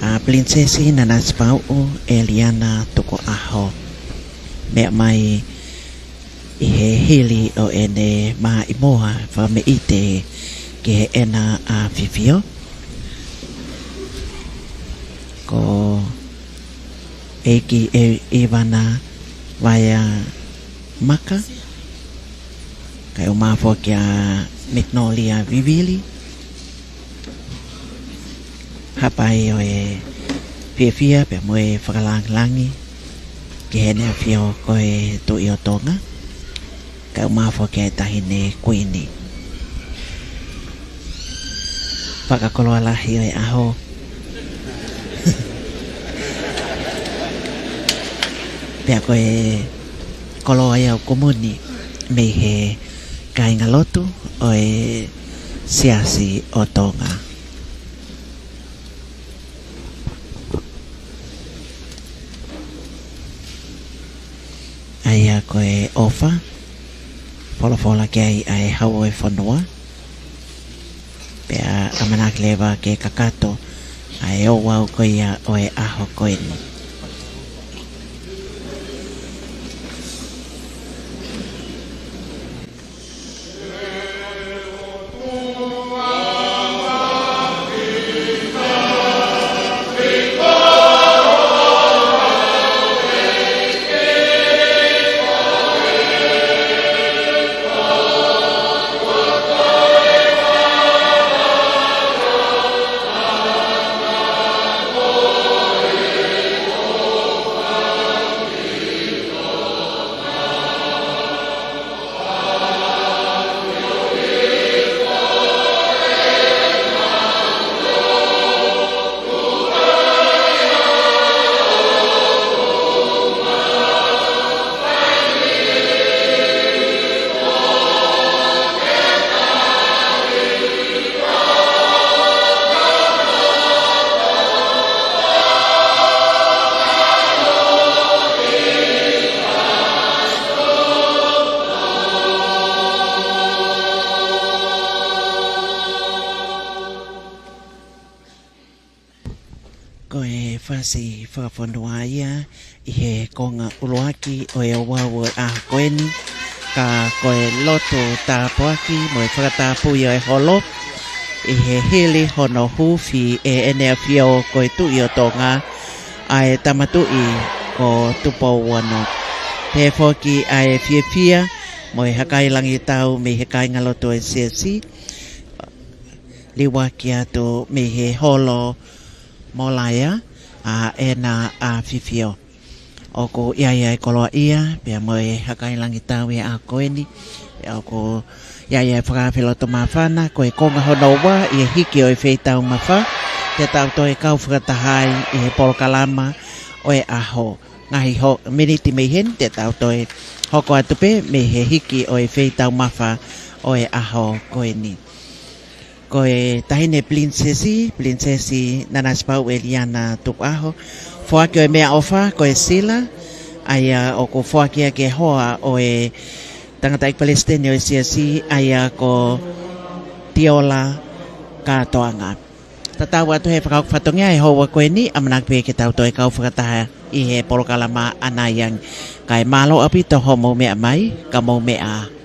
ʻa Pilinisesi Nanasipauʻu ʻEliana Tukuʻaho, meʻa mai ʻi he hili ʻo ʻene maʻimoa fakameʻite ki heʻena ʻAfifio, ko ʻEiki ʻIvana Vaea Maka, kae ʻumaʻā foki ʻa Mekinolia Vivili. Hapai ʻo e fiefia pea mo e fakalāngilangi ki heʻene ʻAfio ko e Tuʻi ʻo Tonga, kae ʻumaʻā foki ʻa e taʻahine kuini. Fakakoloa lahi ʻo e ʻaho. Pea ko e koloa ia ʻoku muni mei he kāingalotu ʻo e Siasi ʻo Tonga. ʻA ia ko e ʻofa, folofola ki ai ʻa e hau ʻo e fonua, pea ʻamanaki leva ke kakato ʻa e ouau ko ia ʻo e ʻaho ko eni. Ko e fasi fakafonua ia ʻi he konga ʻuluaki ʻo e ouau ʻo e ʻaho ko eni, ka ko e lotu tāpuaki mo e fakatapui ʻo e holo, ʻi he hili hono huufi ʻe heʻene ʻAfio ko e Tuʻi ʻo Tonga ʻa e Tama Tuʻi ko Tupou Ono. Pehē foki ʻa e fiefia mo e hakailangitau mei he kāingalotu ʻo e Siasi, liuaki atu mei he holo Molaea ʻa ʻEna ʻAfifio. ʻOku ʻi ai ʻa e koloaʻia pea mo e hakailangitau ʻi he ʻaho ko eni, pea ʻoku ʻi ai ʻa e fakaafe loto māfana, ko e konga hono ua ʻi he hiki ʻo e feitaumafa, te tau toe kau fakataha ai ʻi he polokalama ʻo e ʻaho. Ngaahi ho-, miniti mei heni te tau toe hoko atu pē mei he hiki ʻo e feitaumafa ʻo e ʻaho ko eni. Ko e taʻahine pilinisesi, Pilinisesi Nanasipauʻu ʻEliana Tukuʻaho, foaki ʻo e meʻaʻofa ko e sila, ʻa ia ʻoku foaki ia ki he hoa ʻo e tangataʻeiki palesiteni ʻo e Siasi, ʻa ia ko Tiola Kātoanga. Tatau atu he fakahoko fatongia ʻa e houa ko eni, ʻamanaki pē ke tau toe kau fakataha ʻi he polokalama ʻanai ange. Kae mālō ʻaupito hoʻomou meʻa mai, ka mou meʻa ā.